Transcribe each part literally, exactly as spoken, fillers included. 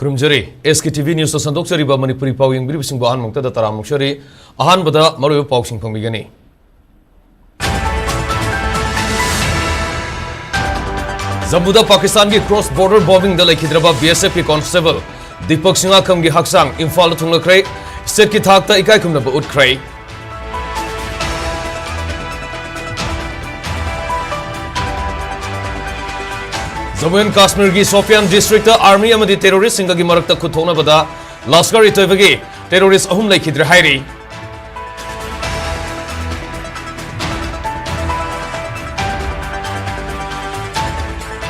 ꯈꯨꯔꯨꯝꯖꯔꯤ꯫ ꯑꯦꯁ ꯀꯦ T V ꯅ꯭ꯌꯨꯁꯇ ꯁꯟꯗꯣꯛꯆꯔꯤꯕ Manipuri ꯄꯥꯎ ꯌꯦꯡꯕꯤꯔꯤꯕꯁꯤꯡꯕꯨ ꯑꯍꯥꯟꯕ ꯃꯛꯇꯗ ꯇꯔꯥꯝꯅ ꯑꯣꯛꯆꯔꯤ꯫ ꯑꯍꯥꯟꯕꯗ ꯃꯔꯨꯑꯣꯏꯕ ꯄꯥꯎꯁꯤꯡ ꯐꯪꯕꯤꯒꯅꯤ꯫ ꯖꯝꯃꯨꯗ ꯄꯥꯀꯤꯁꯇꯥꯟꯒꯤ ꯀ꯭ꯔꯣꯁ ꯕꯣꯔꯗꯔ ꯕꯣꯝꯕꯤꯡꯗ ꯂꯩꯈꯤꯗ꯭ꯔꯕ ꯕꯤ ꯑꯦꯁ ꯑꯦꯐꯀꯤ ꯀꯣꯟꯁꯇꯦꯕꯜ ꯗꯤꯄꯛ ꯁꯤꯡꯉꯥꯈꯝꯒꯤ ꯍꯛꯆꯥꯡ ꯏꯝꯐꯥꯜꯗ ꯊꯨꯡꯂꯈ꯭ꯔꯦ꯫ ꯁ꯭ꯇꯦꯠꯀꯤ ꯊꯥꯛꯇ ꯏꯀꯥꯏꯈꯨꯝꯅꯕ ꯎꯠꯈ꯭ꯔꯦ꯫ ꯖꯝꯃꯨ ꯑꯦꯟ ꯀꯥꯁꯃꯤꯔꯒꯤ ꯁꯣꯄꯤꯌꯥꯟ ꯗꯤꯁꯇ꯭ꯔꯤꯛꯇ ꯑꯥꯔꯃꯤ ꯑꯃꯗꯤ ꯇꯦꯔꯣꯔꯤꯁꯁꯤꯡꯒꯒꯤ ꯃꯔꯛꯇ ꯈꯨꯠ ꯊꯣꯛꯅꯕꯗ ꯂꯁꯀꯔ ꯏ ꯇꯣꯏꯕꯒꯤ ꯇꯦꯔꯣꯔꯤꯁ ꯑꯍꯨꯝ ꯂꯩꯈꯤꯗ꯭ꯔꯦ ꯍꯥꯏꯔꯤ꯫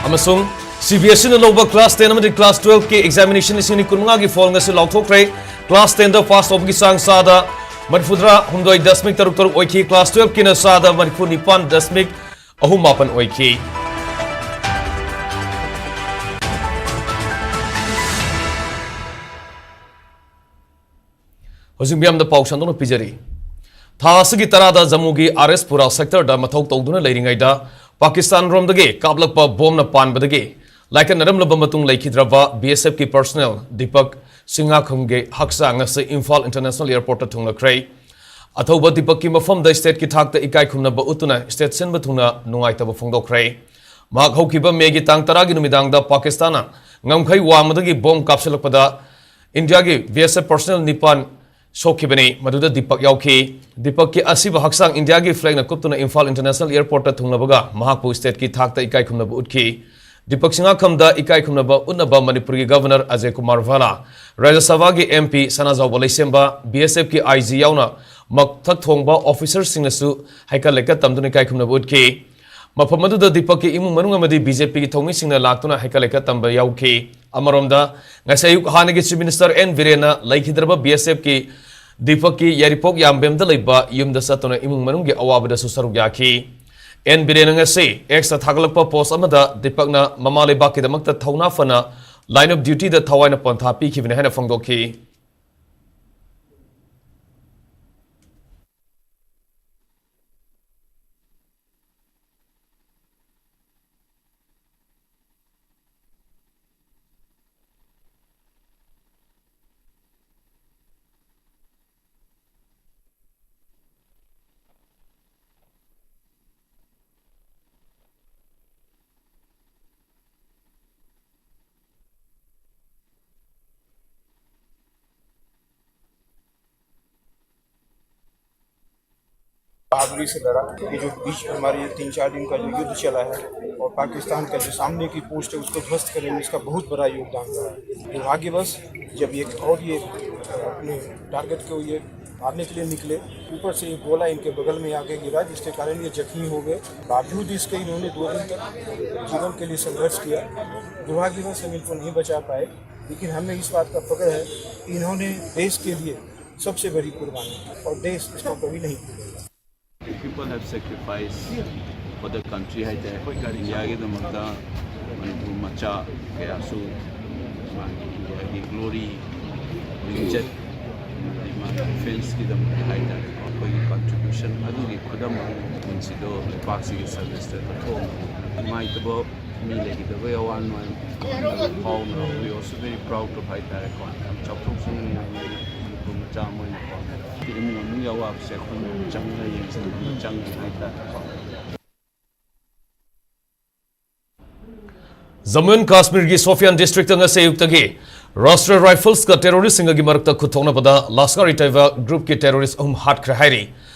ꯑꯃꯁꯨꯡ ꯁꯤ ꯕꯤ ꯑꯦꯁ ꯏꯅ ꯂꯧꯕ ꯀ꯭ꯂꯥꯁ ꯇꯦꯟ ꯑꯃꯗꯤ ꯀ꯭ꯂꯥꯁ ꯇꯨꯋꯦꯜꯐꯀꯤ ꯑꯦꯛꯖꯥꯃꯤꯅꯦꯁꯟ ꯂꯤꯁꯤꯡ ꯑꯅꯤ ꯀꯨꯟꯃꯉꯥꯒꯤ ꯐꯣꯜ ꯉꯁꯤ ꯂꯥꯎꯊꯣꯛꯈ꯭ꯔꯦ꯫ ꯀ꯭ꯂꯥꯁ ꯇꯦꯟꯗ ꯄꯥꯁ ꯇꯧꯕꯒꯤ ꯆꯥꯡ ꯆꯥꯗ ꯃꯔꯤꯐꯨꯇꯔꯥ ꯍꯨꯝꯗꯣꯏ ꯗꯁꯃꯤꯛ ꯇꯔꯨꯛ ꯇꯔꯨꯛ ꯑꯣꯏꯈꯤ꯫ ꯀ꯭ꯂꯥꯁ ꯇꯨꯋꯦꯜꯐꯀꯤꯅ ꯆꯥꯗ ꯃꯔꯤꯐꯨ ꯅꯤꯄꯥꯟ ꯗꯁꯃꯤꯛ ꯑꯍꯨꯝ ꯃꯥꯄꯟ ꯑꯣꯏꯈꯤ꯫ ꯍꯧꯖꯤꯛ ꯃꯤꯌꯥꯝꯗ ꯄꯥꯎ ꯁꯟꯗꯣꯛꯅ ꯄꯤꯖꯔꯤ꯫ ꯊꯥ ꯑꯁꯤꯒꯤ ꯇꯔꯥꯗ ꯖꯝꯃꯨꯒꯤ ꯑꯥꯔ ꯑꯦꯁ ꯄꯨꯔꯥ ꯁꯦꯛꯇꯔꯗ ꯃꯊꯧ ꯇꯧꯗꯨꯅ ꯂꯩꯔꯤꯉꯩꯗ ꯄꯥꯀꯤꯁꯇꯥꯟ ꯔꯣꯝꯗꯒꯤ ꯀꯥꯞꯂꯛꯄ ꯕꯣꯝꯅ ꯄꯥꯟꯕꯗꯒꯤ ꯂꯥꯏꯀꯠꯅꯔꯝꯂꯕ ꯃꯇꯨꯡ ꯂꯩꯈꯤꯗ꯭ꯔꯕ ꯕꯤ ꯑꯦꯁ ꯑꯦꯐꯀꯤ ꯄꯔꯁꯣꯅꯦꯜ ꯗꯤꯄꯛ ꯁꯤꯡꯉꯥꯈꯝꯒꯤ ꯍꯛꯆꯥꯡ ꯑꯁꯤ ꯏꯝꯐꯥꯜ ꯏꯟꯇꯔꯅꯦꯁꯅꯦꯜ ꯑꯦꯌꯔꯄꯣꯔꯠꯇ ꯊꯨꯡꯂꯈ꯭ꯔꯦ꯫ ꯑꯊꯧꯕ ꯗꯤꯄꯛꯀꯤ ꯃꯐꯝꯗ ꯁ꯭ꯇꯦꯠꯀꯤ ꯊꯥꯛꯇ ꯏꯀꯥꯏ ꯈꯨꯝꯅꯕ ꯎꯠꯇꯨꯅ ꯁ꯭ꯇꯦꯠ ꯁꯤꯟꯕ ꯊꯨꯡꯅ ꯅꯨꯡꯉꯥꯏꯇꯕ ꯐꯣꯡꯗꯣꯛꯈ꯭ꯔꯦ꯫ ꯃꯍꯥꯛ ꯍꯧꯈꯤꯕ ꯃꯦꯒꯤ ꯇꯥꯡ ꯇꯔꯥꯒꯤ ꯅꯨꯃꯤꯗꯥꯡꯗ ꯄꯥꯀꯤꯁꯇꯥꯟꯅ ꯉꯝꯈꯩ ꯋꯥꯡꯃꯗꯒꯤ ꯕꯣꯝ ꯀꯥꯞꯁꯤꯜꯂꯛꯄꯗ ꯏꯟꯗꯤꯌꯥꯒꯤ ꯕꯤ ꯑꯦꯁ ꯑꯦꯐ ꯄꯔꯁꯣꯅꯦꯜ ꯅꯤꯄꯥꯟ ꯁꯣꯛꯈꯤꯕꯅꯤ꯫ ꯃꯗꯨꯗ ꯗꯤꯄꯛ ꯌꯥꯎꯈꯤ꯫ ꯗꯤꯄꯛꯀꯤ ꯑꯁꯤꯕ ꯍꯛꯆꯥꯡ ꯏꯟꯗꯤꯌꯥꯒꯤ ꯐ꯭ꯂꯦꯒꯅ ꯀꯨꯞꯇꯨꯅ ꯏꯝꯐꯥꯜ ꯏꯟꯇꯔꯅꯦꯁꯅꯦꯜ ꯑꯦꯌꯔꯄꯣꯔꯠꯇ ꯊꯨꯡꯂꯕꯒ ꯃꯍꯥꯛꯄꯨ ꯁ꯭ꯇꯦꯠꯀꯤ ꯊꯥꯛꯇ ꯏꯀꯥꯏ ꯈꯨꯝꯅꯕ ꯎꯠꯈꯤ꯫ ꯗꯤꯄꯛ ꯁꯤꯡꯉꯥꯈꯝꯗ ꯏꯀꯥꯏ ꯈꯨꯝꯅꯕ ꯎꯠꯅꯕ ꯃꯅꯤꯄꯨꯔꯒꯤ ꯒꯚꯔꯅꯔ ꯑꯖꯌ ꯀꯨꯃꯥꯔ ꯚꯥꯂꯥ, ꯔꯥꯖ꯭ꯌ ꯁꯚꯥꯒꯤ ꯑꯦꯝ ꯄꯤ ꯁꯅꯥꯖꯥꯎꯕ ꯂꯩꯁꯦꯝꯕ, ꯕꯤ ꯑꯦꯁ ꯑꯦꯐꯀꯤ ꯑꯥꯏ ꯖꯤ ꯌꯥꯎꯅ ꯃꯊꯛ ꯊꯣꯡꯕ ꯑꯣꯐꯤꯁꯔꯁꯤꯡꯅꯁꯨ ꯍꯩꯀꯠ ꯂꯩꯀꯠ ꯇꯝꯗꯨꯅ ꯏꯀꯥꯏ ꯈꯨꯝꯅꯕ ꯎꯠꯈꯤ꯫ ꯃꯐꯝ ꯑꯗꯨꯗ ꯗꯤꯄꯛꯀꯤ ꯏꯃꯨꯡ ꯃꯅꯨꯡ ꯑꯃꯗꯤ ꯕꯤ ꯖꯦ ꯄꯤꯒꯤ ꯊꯧꯃꯤꯁꯤꯡꯅ ꯂꯥꯛꯇꯨꯅ ꯍꯩꯀꯠ ꯂꯩꯀꯠ ꯇꯝꯕ ꯌꯥꯎꯈꯤ꯫ ꯑꯃꯔꯣꯝꯗ, ꯉꯁꯤ ꯑꯌꯨꯛ ꯍꯥꯟꯅꯒꯤ ꯆꯤꯐ ꯃꯤꯅꯤꯁꯇꯔ ꯑꯦꯟ ꯕꯤꯔꯦꯟꯅ ꯂꯩꯈꯤꯗ꯭ꯔꯕ ꯕꯤ ꯑꯦꯁ ꯑꯦꯐꯀꯤ ꯗꯤꯄꯛꯀꯤ ꯌꯥꯏꯔꯤꯄꯣꯛ ꯌꯥꯝꯕꯦꯝꯗ ꯂꯩꯕ ꯌꯨꯝꯗ ꯆꯠꯇꯨꯅ ꯏꯃꯨꯡ ꯃꯅꯨꯡꯒꯤ ꯑꯋꯥꯕꯗꯁꯨ ꯁꯔꯨꯛ ꯌꯥꯈꯤ꯫ ꯑꯦꯟ ꯕꯤꯔꯦꯟꯅ ꯉꯁꯤ ꯑꯦꯛꯁꯇ ꯊꯥꯒꯠꯂꯛꯄ ꯄꯣꯁ ꯑꯃꯗ ꯗꯤꯄꯛꯅ ꯃꯃꯥ ꯂꯩꯕꯥꯛꯀꯤꯗꯃꯛꯇ ꯊꯧꯅꯥ ꯐꯅ ꯂꯥꯏꯟ ꯑꯣꯐ ꯗ꯭ꯌꯨꯇꯤꯗ ꯊꯋꯥꯏꯅ ꯄꯣꯟꯊꯥ ꯄꯤꯈꯤꯕꯅꯤ ꯍꯥꯏꯅ ꯐꯣꯡꯗꯣꯛꯈꯤ꯫ बहादुरी से लड़ा। ये जो बीच में हमारे ये तीन चार दिन का जो युद्ध चला है और पाकिस्तान का जो सामने की पोस्ट है उसको ध्वस्त करने में इसका बहुत बड़ा योगदान रहा है। दुर्भाग्यवश जब ये और ये अपने टारगेट को ये मारने के लिए निकले, ऊपर से एक गोला इनके बगल में आके गिरा, जिसके कारण ये जख्मी हो गए। बावजूद इसके इन्होंने दो दिन तक जीवन के लिए संघर्ष किया। दुर्भाग्यवश हम इनको नहीं बचा पाए, लेकिन हमें इस बात का फख्र है कि इन्होंने देश के लिए सबसे बड़ी कुर्बानी दी और देश इसको कभी नहीं भूलेगा। People have sacrificed for the country ꯍꯥꯏꯇꯥꯔꯦ꯫ ꯏꯟꯗꯤꯌꯥꯒꯤꯗꯃꯛꯇ ꯃꯅꯤꯄꯨꯔ ꯃꯆꯥ ꯀꯌꯥꯁꯨ ꯃꯥꯒꯤ ꯏꯟꯗꯤꯌꯥꯒꯤ ꯒ꯭ꯂꯣꯔꯤ, ꯃꯤꯡꯆꯠ, ꯑꯃꯗꯤ ꯃꯥꯒꯤ ꯗꯤꯐꯦꯟꯁꯀꯤꯗꯃꯛꯇ ꯍꯥꯏꯇꯥꯔꯦꯀꯣ, ꯑꯩꯈꯣꯏꯒꯤ ꯀꯟꯇ꯭ꯔꯤꯕ꯭ꯌꯨꯁꯟ ꯑꯗꯨꯒꯤ ꯈꯨꯗꯝ ꯑꯃ ꯄꯨꯟꯁꯤꯗꯣ ꯂꯩꯄꯥꯛꯁꯤꯒꯤ ꯁꯔꯚꯤꯁꯇ ꯀꯠꯊꯣꯛꯑꯝꯕ ꯅꯨꯡꯉꯥꯏꯇꯕ ꯃꯤ ꯂꯩꯈꯤꯗꯕꯒꯤ ꯑꯋꯥ ꯅꯨꯡꯉꯥꯏ ꯐꯥꯎꯅ we also very proud of ꯍꯥꯏꯇꯥꯔꯦꯀꯣ꯫ ꯌꯥꯝ ꯆꯥꯎꯊꯣꯛꯆꯅꯤꯡꯉꯥꯏ ꯑꯣꯏꯅ ꯃꯅꯤꯄꯨꯔ ꯃꯆꯥ ꯑꯃ ꯑꯣꯏꯅꯀꯣ ꯏꯃꯨꯡ ꯃꯅꯨꯡꯒꯤ ꯑꯋꯥꯕꯁꯦ ꯑꯩꯈꯣꯏꯅ ꯆꯪꯅ ꯌꯦꯡꯁꯤꯟꯕ ꯑꯃ ꯆꯪꯉꯤ ꯍꯥꯏꯇꯥꯔꯦꯀꯣ꯫ ꯖꯝꯃꯨ ꯑꯦꯟ ꯀꯥꯁꯃꯤꯔꯒꯤ ꯁꯣꯐꯤꯌꯥꯟ ꯗꯤꯁꯇ꯭ꯔꯤꯛꯇ ꯉꯁꯤ ꯑꯌꯨꯛꯇꯒꯤ ꯔꯥꯁꯇ꯭ꯔꯤꯌꯥ ꯔꯥꯏꯐꯜꯁꯀ ꯇꯦꯔꯣꯔꯤꯁꯁꯤꯡꯒꯒꯤ ꯃꯔꯛꯇ ꯈꯨꯠꯊꯣꯛꯅꯕꯗ ꯂꯥꯁꯀꯔ ꯏ ꯇꯩꯕ ꯒ꯭ꯔꯨꯞꯀꯤ ꯇꯦꯔꯣꯔꯤꯁ ꯑꯍꯨꯝ ꯍꯥꯠꯈ꯭ꯔꯦ ꯍꯥꯏꯔꯤ꯫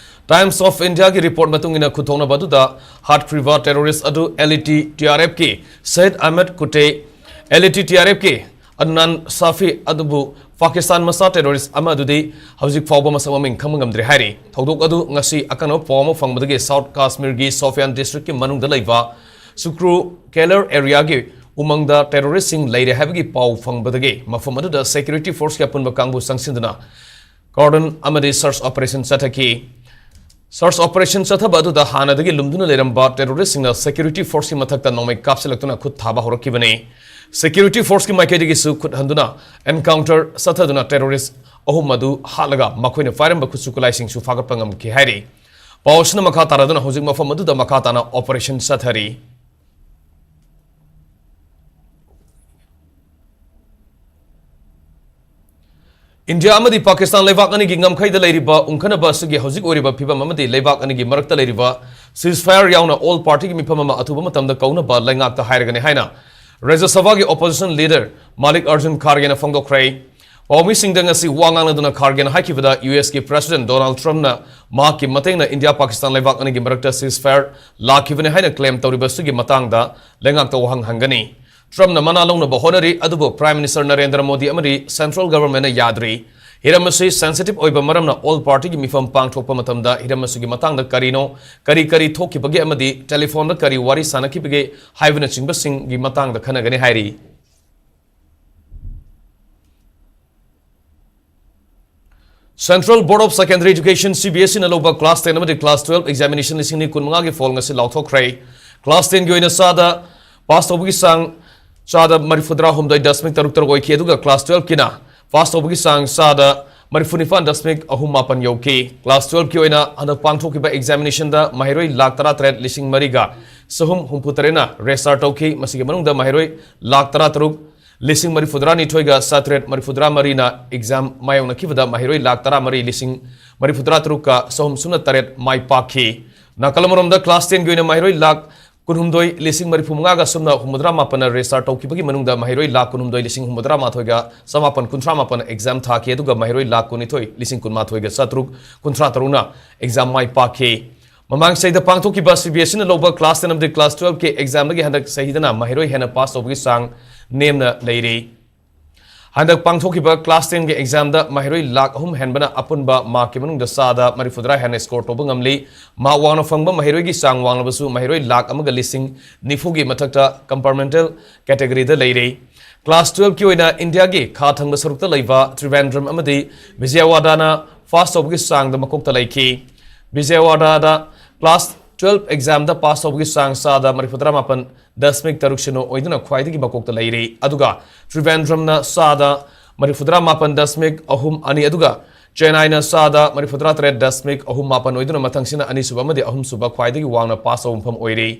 ꯇꯥꯏꯝꯁ ꯑꯣꯐ ꯏꯟꯗꯤꯌꯥꯒꯤ ꯔꯤꯄꯣꯔꯠ ꯃꯇꯨꯡ ꯏꯟꯅ ꯈꯨꯠꯊꯣꯛꯅꯕ ꯑꯗꯨꯗ ꯍꯥꯠꯈ꯭ꯔꯤꯕ ꯇꯦꯔꯣꯔꯤꯁ ꯑꯗꯨ L E T T R ꯑꯦꯐꯀꯤ Shahid Ahmad Kute, L E T T R ꯑꯦꯐꯀꯤ ꯑꯗꯅꯥꯟ ꯁꯥꯐꯤ ꯑꯗꯨꯕꯨ ꯄꯥꯀꯤꯁꯇꯥꯟ ꯃꯆꯥ ꯇꯦꯔꯣꯔꯤꯁ ꯑꯃ ꯑꯗꯨꯗꯤ ꯍꯧꯖꯤꯛ ꯐꯥꯎꯕ ꯃꯁꯛ ꯃꯃꯤꯡ ꯈꯪꯕ ꯉꯝꯗ꯭ꯔꯤ ꯍꯥꯏꯔꯤ꯫ ꯊꯧꯗꯣꯛ ꯑꯗꯨ ꯉꯁꯤ ꯑꯀꯟꯕ ꯄꯥꯎ ꯑꯃ ꯐꯪꯕꯗꯒꯤ ꯁꯥꯎꯠ ꯀꯥꯁꯃꯤꯔꯒꯤ ꯁꯣꯐꯤꯌꯥꯟ ꯗꯤꯁꯇ꯭ꯔꯤꯛꯀꯤ ꯃꯅꯨꯡꯗ ꯂꯩꯕ ꯁꯨꯀ꯭ꯔꯨ ꯀꯦꯂꯔ ꯑꯦꯔꯤꯌꯥꯒꯤ ꯎꯃꯪꯗ ꯇꯦꯔꯣꯔꯤꯁꯁꯤꯡ ꯂꯩꯔꯦ ꯍꯥꯏꯕꯒꯤ ꯄꯥꯎ ꯐꯪꯕꯗꯒꯤ ꯃꯐꯝ ꯑꯗꯨꯗ ꯁꯦꯀ꯭ꯌꯨꯔꯤꯇꯤ ꯐꯣꯔꯁꯀꯤ ꯑꯄꯨꯟꯕ ꯀꯥꯡꯕꯨ ꯆꯪꯁꯤꯟꯗꯨꯅ ꯀꯣꯔꯗꯟ ꯑꯃꯗꯤ ꯁꯔꯆ ꯑꯣꯄꯔꯦꯁꯟ ꯆꯠꯊꯈꯤ꯫ ꯁꯔꯆ ꯑꯣꯄꯔꯦꯁꯟ ꯆꯠꯊꯕ ꯑꯗꯨꯗ ꯍꯥꯟꯅꯗꯒꯤ ꯂꯨꯝꯗꯨꯅ ꯂꯩꯔꯝꯕ ꯇꯦꯔꯣꯔꯤꯁꯁꯤꯡꯅ ꯁꯦꯀ꯭ꯌꯨꯔꯤꯇꯤ ꯐꯣꯔꯁꯀꯤ ꯃꯊꯛꯇ ꯅꯣꯡꯃꯩ ꯀꯥꯞꯁꯤꯜꯂꯛꯇꯨꯅ ꯈꯨꯠ ꯊꯥꯕ ꯍꯧꯔꯛꯈꯤꯕꯅꯤ꯫ ꯁꯦꯀ꯭ꯌꯨꯔꯤꯇꯤ ꯐꯣꯔꯁꯀꯤ ꯃꯥꯏꯀꯩꯗꯒꯤꯁꯨ ꯈꯨꯠ ꯍꯟꯗꯨꯅ ꯑꯦꯟꯀꯥꯎꯟꯇꯔ ꯆꯠꯊꯗꯨꯅ ꯇꯦꯔꯣꯔꯤꯁ ꯑꯍꯨꯝ ꯑꯗꯨ ꯍꯥꯠꯂꯒ ꯃꯈꯣꯏꯅ ꯄꯥꯏꯔꯝꯕ ꯈꯨꯠꯁꯨ ꯈꯨꯠꯂꯥꯏꯁꯤꯡꯁꯨ ꯐꯥꯒꯠꯄ ꯉꯝꯈꯤ ꯍꯥꯏꯔꯤ꯫ ꯄꯥꯎ ꯑꯁꯤꯅ ꯃꯈꯥ ꯇꯥꯔꯗꯨꯅ ꯍꯧꯖꯤꯛ ꯃꯐꯝ ꯑꯗꯨꯗ ꯃꯈꯥ ꯇꯥꯅ ꯑꯣꯄꯔꯦꯁꯟ ꯆꯠꯊꯔꯤ꯫ ꯏꯟꯗꯤꯌꯥ ꯑꯃꯗꯤ ꯄꯥꯀꯤꯁꯇꯥꯟ ꯂꯩꯕꯥꯛ ꯑꯅꯤꯒꯤ ꯉꯝꯈꯩꯗ ꯂꯩꯔꯤꯕ ꯎꯪꯈꯠꯅꯕ ꯑꯁꯤꯒꯤ ꯍꯧꯖꯤꯛ ꯑꯣꯏꯔꯤꯕ ꯐꯤꯕꯝ ꯑꯃꯗꯤ ꯂꯩꯕꯥꯛ ꯑꯅꯤꯒꯤ ꯃꯔꯛꯇ ꯂꯩꯔꯤꯕ ceasefire ꯌꯥꯎꯅ ꯑꯣꯜ ꯄꯥꯔꯇꯤꯒꯤ ꯃꯤꯐꯝ ꯑꯃ ꯑꯊꯨꯕ ꯃꯇꯝꯗ ꯀꯧꯅꯕ ꯂꯩꯉꯥꯛꯇ ꯍꯥꯏꯔꯒꯅꯤ ꯍꯥꯏꯅ ꯔꯥꯖ꯭ꯌ ꯁꯚꯥꯒꯤ ꯑꯣꯄꯣꯖꯤꯁꯟ ꯂꯤꯗꯔ ꯃꯥꯂꯤꯛ ꯑꯔꯖꯨꯟ ꯈꯥꯔꯒꯦꯅ ꯐꯣꯡꯗꯣꯛꯈ꯭ꯔꯦ꯫ ꯄꯥꯎꯃꯤꯁꯤꯡꯗ ꯉꯁꯤ ꯋꯥ ꯉꯥꯡꯅꯗꯨꯅ ꯈꯥꯔꯒꯦꯅ ꯍꯥꯏꯈꯤꯕꯗ, ꯌꯨ ꯑꯦꯁꯀꯤ ꯄ꯭ꯔꯦꯁꯤꯗꯦꯟꯠ ꯗꯣꯅꯥꯜꯗ ꯇ꯭ꯔꯝꯞꯅ ꯃꯍꯥꯛꯀꯤ ꯃꯇꯦꯡꯅ ꯏꯟꯗꯤꯌꯥ ꯄꯥꯀꯤꯁꯇꯥꯟ ꯂꯩꯕꯥꯛ ꯑꯅꯤꯒꯤ ꯃꯔꯛꯇ ceasefire ꯂꯥꯛꯈꯤꯕꯅꯤ ꯍꯥꯏꯅ ꯀ꯭ꯂꯦꯝ ꯇꯧꯔꯤꯕ ꯑꯁꯤꯒꯤ ꯃꯇꯥꯡꯗ ꯂꯩꯉꯥꯛꯇ ꯋꯥꯍꯪ ꯍꯪꯒꯅꯤ꯫ ꯇ꯭ꯔꯝꯞꯅ ꯃꯅꯥ ꯂꯧꯅꯕ ꯍꯣꯠꯅꯔꯤ, ꯑꯗꯨꯕꯨ ꯄ꯭ꯔꯥꯏꯝ ꯃꯤꯅꯤꯁꯇꯔ ꯅꯔꯦꯟꯗ꯭ꯔ ꯃꯣꯗꯤ ꯑꯃꯗꯤ ꯁꯦꯟꯇ꯭ꯔꯦꯜ ꯒꯚꯔꯟꯃꯦꯟꯠꯅ ꯌꯥꯗ꯭ꯔꯤ꯫ ꯍꯤꯔꯝ ꯑꯁꯤ ꯁꯦꯟꯁꯤꯇꯤꯚ ꯑꯣꯏꯕ ꯃꯔꯝꯅ ꯑꯣꯜ ꯄꯥꯔꯇꯤꯒꯤ ꯃꯤꯐꯝ ꯄꯥꯡꯊꯣꯛꯄ ꯃꯇꯝꯗ ꯍꯤꯔꯝ ꯑꯁꯤꯒꯤ ꯃꯇꯥꯡꯗ ꯀꯔꯤꯅꯣ, ꯀꯔꯤ ꯀꯔꯤ ꯊꯣꯛꯈꯤꯕꯒꯦ ꯑꯃꯗꯤ ꯇꯦꯂꯤꯐꯣꯟꯗ ꯀꯔꯤ ꯋꯥꯔꯤ ꯁꯥꯟꯅꯈꯤꯕꯒꯦ ꯍꯥꯏꯕꯅꯆꯤꯡꯕꯁꯤꯡꯒꯤ ꯃꯇꯥꯡꯗ ꯈꯟꯅꯒꯅꯤ ꯍꯥꯏꯔꯤ꯫ Central Board of Secondary Education, C B S E ꯅ ꯂꯧꯕ class ten ꯑꯃꯗꯤ class twelve examination ꯂꯤꯁꯤꯡ ꯑꯅꯤ ꯀꯨꯟꯃꯉꯥꯒꯤ ꯐꯣꯜ ꯉꯁꯤ ꯂꯥꯎꯊꯣꯛꯈ꯭ꯔꯦ꯫ Class ten ꯒꯤ ꯑꯣꯏꯅ ꯆꯥꯗ ꯄꯥꯁ ꯇꯧꯕꯒꯤ ꯆꯥꯡ ꯆꯥꯗ ꯃꯔꯤꯐꯨꯇꯔꯥ ꯍꯨꯝꯗꯣꯏ ꯗꯁꯃꯤꯛ ꯇꯔꯨꯛ ꯇꯔꯨꯛ ꯑꯣꯏꯈꯤ, ꯑꯗꯨꯒ class twelve ꯀꯤꯅ ꯄꯥꯁ ꯇꯧꯕꯒꯤ ꯆꯥꯡ ꯆꯥꯗ ꯃꯔꯤꯐꯨ ꯅꯤꯄꯥꯟ ꯗꯁꯃꯤꯛ ꯑꯍꯨꯝ ꯃꯥꯄꯟ ꯌꯧꯈꯤ꯫ Class twelve ꯀꯤ ꯑꯣꯏꯅ ꯍꯟꯗꯛ ꯄꯥꯡꯊꯣꯛꯈꯤꯕ examination ꯗ ꯃꯍꯩꯔꯣꯏ ꯂꯥꯈ ꯇꯔꯥꯇꯔꯦꯠ ꯂꯤꯁꯤꯡ ꯃꯔꯤꯒ ꯆꯍꯨꯝ ꯍꯨꯝꯐꯨꯇꯔꯦꯠꯅ register ꯇꯧꯈꯤ꯫ ꯃꯁꯤꯒꯤ ꯃꯅꯨꯡꯗ ꯃꯍꯩꯔꯣꯏ ꯂꯥꯈ ꯇꯔꯥꯇꯔꯨꯛ ꯂꯤꯁꯤꯡ ꯃꯔꯤꯐꯨꯇꯔꯥꯅꯤꯊꯣꯏꯒ ꯆꯥꯇ꯭ꯔꯦꯠ ꯃꯔꯤꯐꯨꯇꯔꯥ ꯃꯔꯤꯅ exam ꯃꯥꯌꯣꯛꯅꯈꯤꯕꯗ ꯃꯍꯩꯔꯣꯏ ꯂꯥꯈ ꯇꯔꯥꯃꯔꯤ ꯂꯤꯁꯤꯡ ꯃꯔꯤꯐꯨꯇꯔꯥ ꯇꯔꯨꯛꯀ ꯆꯍꯨꯝ ꯁꯨꯞꯅ ꯇꯔꯦꯠ ꯃꯥꯏ ꯄꯥꯛꯈꯤ꯫ ꯅꯥꯀꯜ ꯑꯃꯔꯣꯝꯗ class ten ꯒꯤ ꯑꯣꯏꯅ ꯃꯍꯩꯔꯣꯏ ꯂꯥꯈ ꯀꯨꯟꯍꯨꯝꯗꯣꯏ ꯂꯤꯁꯤꯡ ꯃꯔꯤꯐꯨ ꯃꯉꯥꯒ ꯁꯨꯞꯅ ꯍꯨꯝꯐꯨꯇꯔꯥ ꯃꯥꯄꯟꯅ register ꯇꯧꯈꯤꯕꯒꯤ ꯃꯅꯨꯡꯗ ꯃꯍꯩꯔꯣꯏ ꯂꯥꯈ ꯀꯨꯟꯍꯨꯝꯗꯣꯏ ꯂꯤꯁꯤꯡ ꯍꯨꯝꯐꯨꯇꯔꯥ ꯃꯥꯊꯣꯏꯒ ꯆꯃꯥꯄꯟ ꯀꯨꯟꯊ꯭ꯔꯥ ꯃꯥꯄꯟꯅ exam ꯊꯥꯈꯤ, ꯑꯗꯨꯒ ꯃꯍꯩꯔꯣꯏ ꯂꯥꯈ ꯀꯨꯟꯅꯤꯊꯣꯏ ꯂꯤꯁꯤꯡ ꯀꯨꯟꯃꯥꯊꯣꯏꯒ ꯆꯥꯇ꯭ꯔꯨꯛ ꯀꯨꯟꯊ꯭ꯔꯥ ꯇꯔꯨꯛꯅ exam ꯃꯥꯏ ꯄꯥꯛꯈꯤ꯫ ꯃꯃꯥꯡ ꯆꯍꯤꯗ ꯄꯥꯡꯊꯣꯛꯈꯤꯕ C B S E ꯅ ꯂꯧꯕ class ten ꯑꯃꯗꯤ class twelve ꯀꯤ exam ꯗꯒꯤ ꯍꯟꯗꯛ ꯆꯍꯤꯗꯅ ꯃꯍꯩꯔꯣꯏ ꯍꯦꯟꯅ ꯄꯥꯁ ꯇꯧꯕꯒꯤ ꯆꯥꯡ ꯅꯦꯝꯅ ꯂꯩꯔꯤ꯫ ꯍꯟꯗꯛ ꯄꯥꯡꯊꯣꯛꯈꯤꯕ class ten ꯒꯤ exam ꯗ ꯃꯍꯩꯔꯣꯏ ꯂꯥꯈ ꯑꯍꯨꯝ ꯍꯦꯟꯕꯅ ꯑꯄꯨꯟꯕ mark ꯀꯤ ꯃꯅꯨꯡꯗ ꯆꯥꯗ ꯃꯔꯤꯐꯨꯇꯔꯥ ꯍꯦꯟꯅ score ꯇꯧꯕ ꯉꯝꯂꯤ꯫ Mark ꯋꯥꯡꯅ ꯐꯪꯕ ꯃꯍꯩꯔꯣꯏꯒꯤ ꯆꯥꯡ ꯋꯥꯡꯂꯕꯁꯨ ꯃꯍꯩꯔꯣꯏ ꯂꯥꯈ ꯑꯃꯒ ꯂꯤꯁꯤꯡ ꯅꯤꯐꯨꯒꯤ ꯃꯊꯛꯇ compartmental category ꯗ ꯂꯩꯔꯤ꯫ Class twelve ꯀꯤ ꯑꯣꯏꯅ ꯏꯟꯗꯤꯌꯥꯒꯤ ꯈꯥ ꯊꯪꯕ ꯁꯔꯨꯛꯇ ꯂꯩꯕ ꯇ꯭ꯔꯤꯚꯦꯟꯗ꯭ꯔꯝ ꯑꯃꯗꯤ ꯕꯤꯖꯌꯋꯥꯗꯥꯅ ꯄꯥꯁ ꯇꯧꯕꯒꯤ ꯆꯥꯡꯗ ꯃꯀꯣꯛꯇ ꯂꯩꯈꯤ꯫ ꯕꯤꯖꯌꯋꯥꯗꯥꯗ class twelve exam ꯗ ꯄꯥꯁ ꯇꯧꯕꯒꯤ ꯆꯥꯡ ꯆꯥꯗ ꯃꯔꯤꯐꯨꯇꯔꯥ ꯃꯥꯄꯟ ꯗꯁꯃꯤꯛ ꯇꯔꯨꯛ ꯁꯤꯅꯣ ꯑꯣꯏꯗꯨꯅ ꯈ꯭ꯋꯥꯏꯗꯒꯤ ꯃꯀꯣꯛꯇ ꯂꯩꯔꯤ꯫ ꯑꯗꯨꯒ ꯇ꯭ꯔꯤꯚꯦꯟꯗ꯭ꯔꯝꯅ ꯆꯥꯗ ꯃꯔꯤꯐꯨꯇꯔꯥ ꯃꯥꯄꯟ ꯗꯁꯃꯤꯛ ꯑꯍꯨꯝ ꯑꯅꯤ, ꯑꯗꯨꯒ ꯆꯦꯟꯅꯥꯏꯅ ꯆꯥꯗ ꯃꯔꯤꯐꯨꯇꯔꯥ ꯇꯔꯦꯠ ꯗꯁꯃꯤꯛ ꯑꯍꯨꯝ ꯃꯥꯄꯟ ꯑꯣꯏꯗꯨꯅ ꯃꯊꯪꯁꯤꯅ ꯑꯅꯤꯁꯨꯕ ꯑꯃꯗꯤ ꯑꯍꯨꯝꯁꯨꯕ ꯈ꯭ꯋꯥꯏꯗꯒꯤ ꯋꯥꯡꯅ ꯄꯥꯁ ꯇꯧꯕ ꯃꯐꯝ ꯑꯣꯏꯔꯤ꯫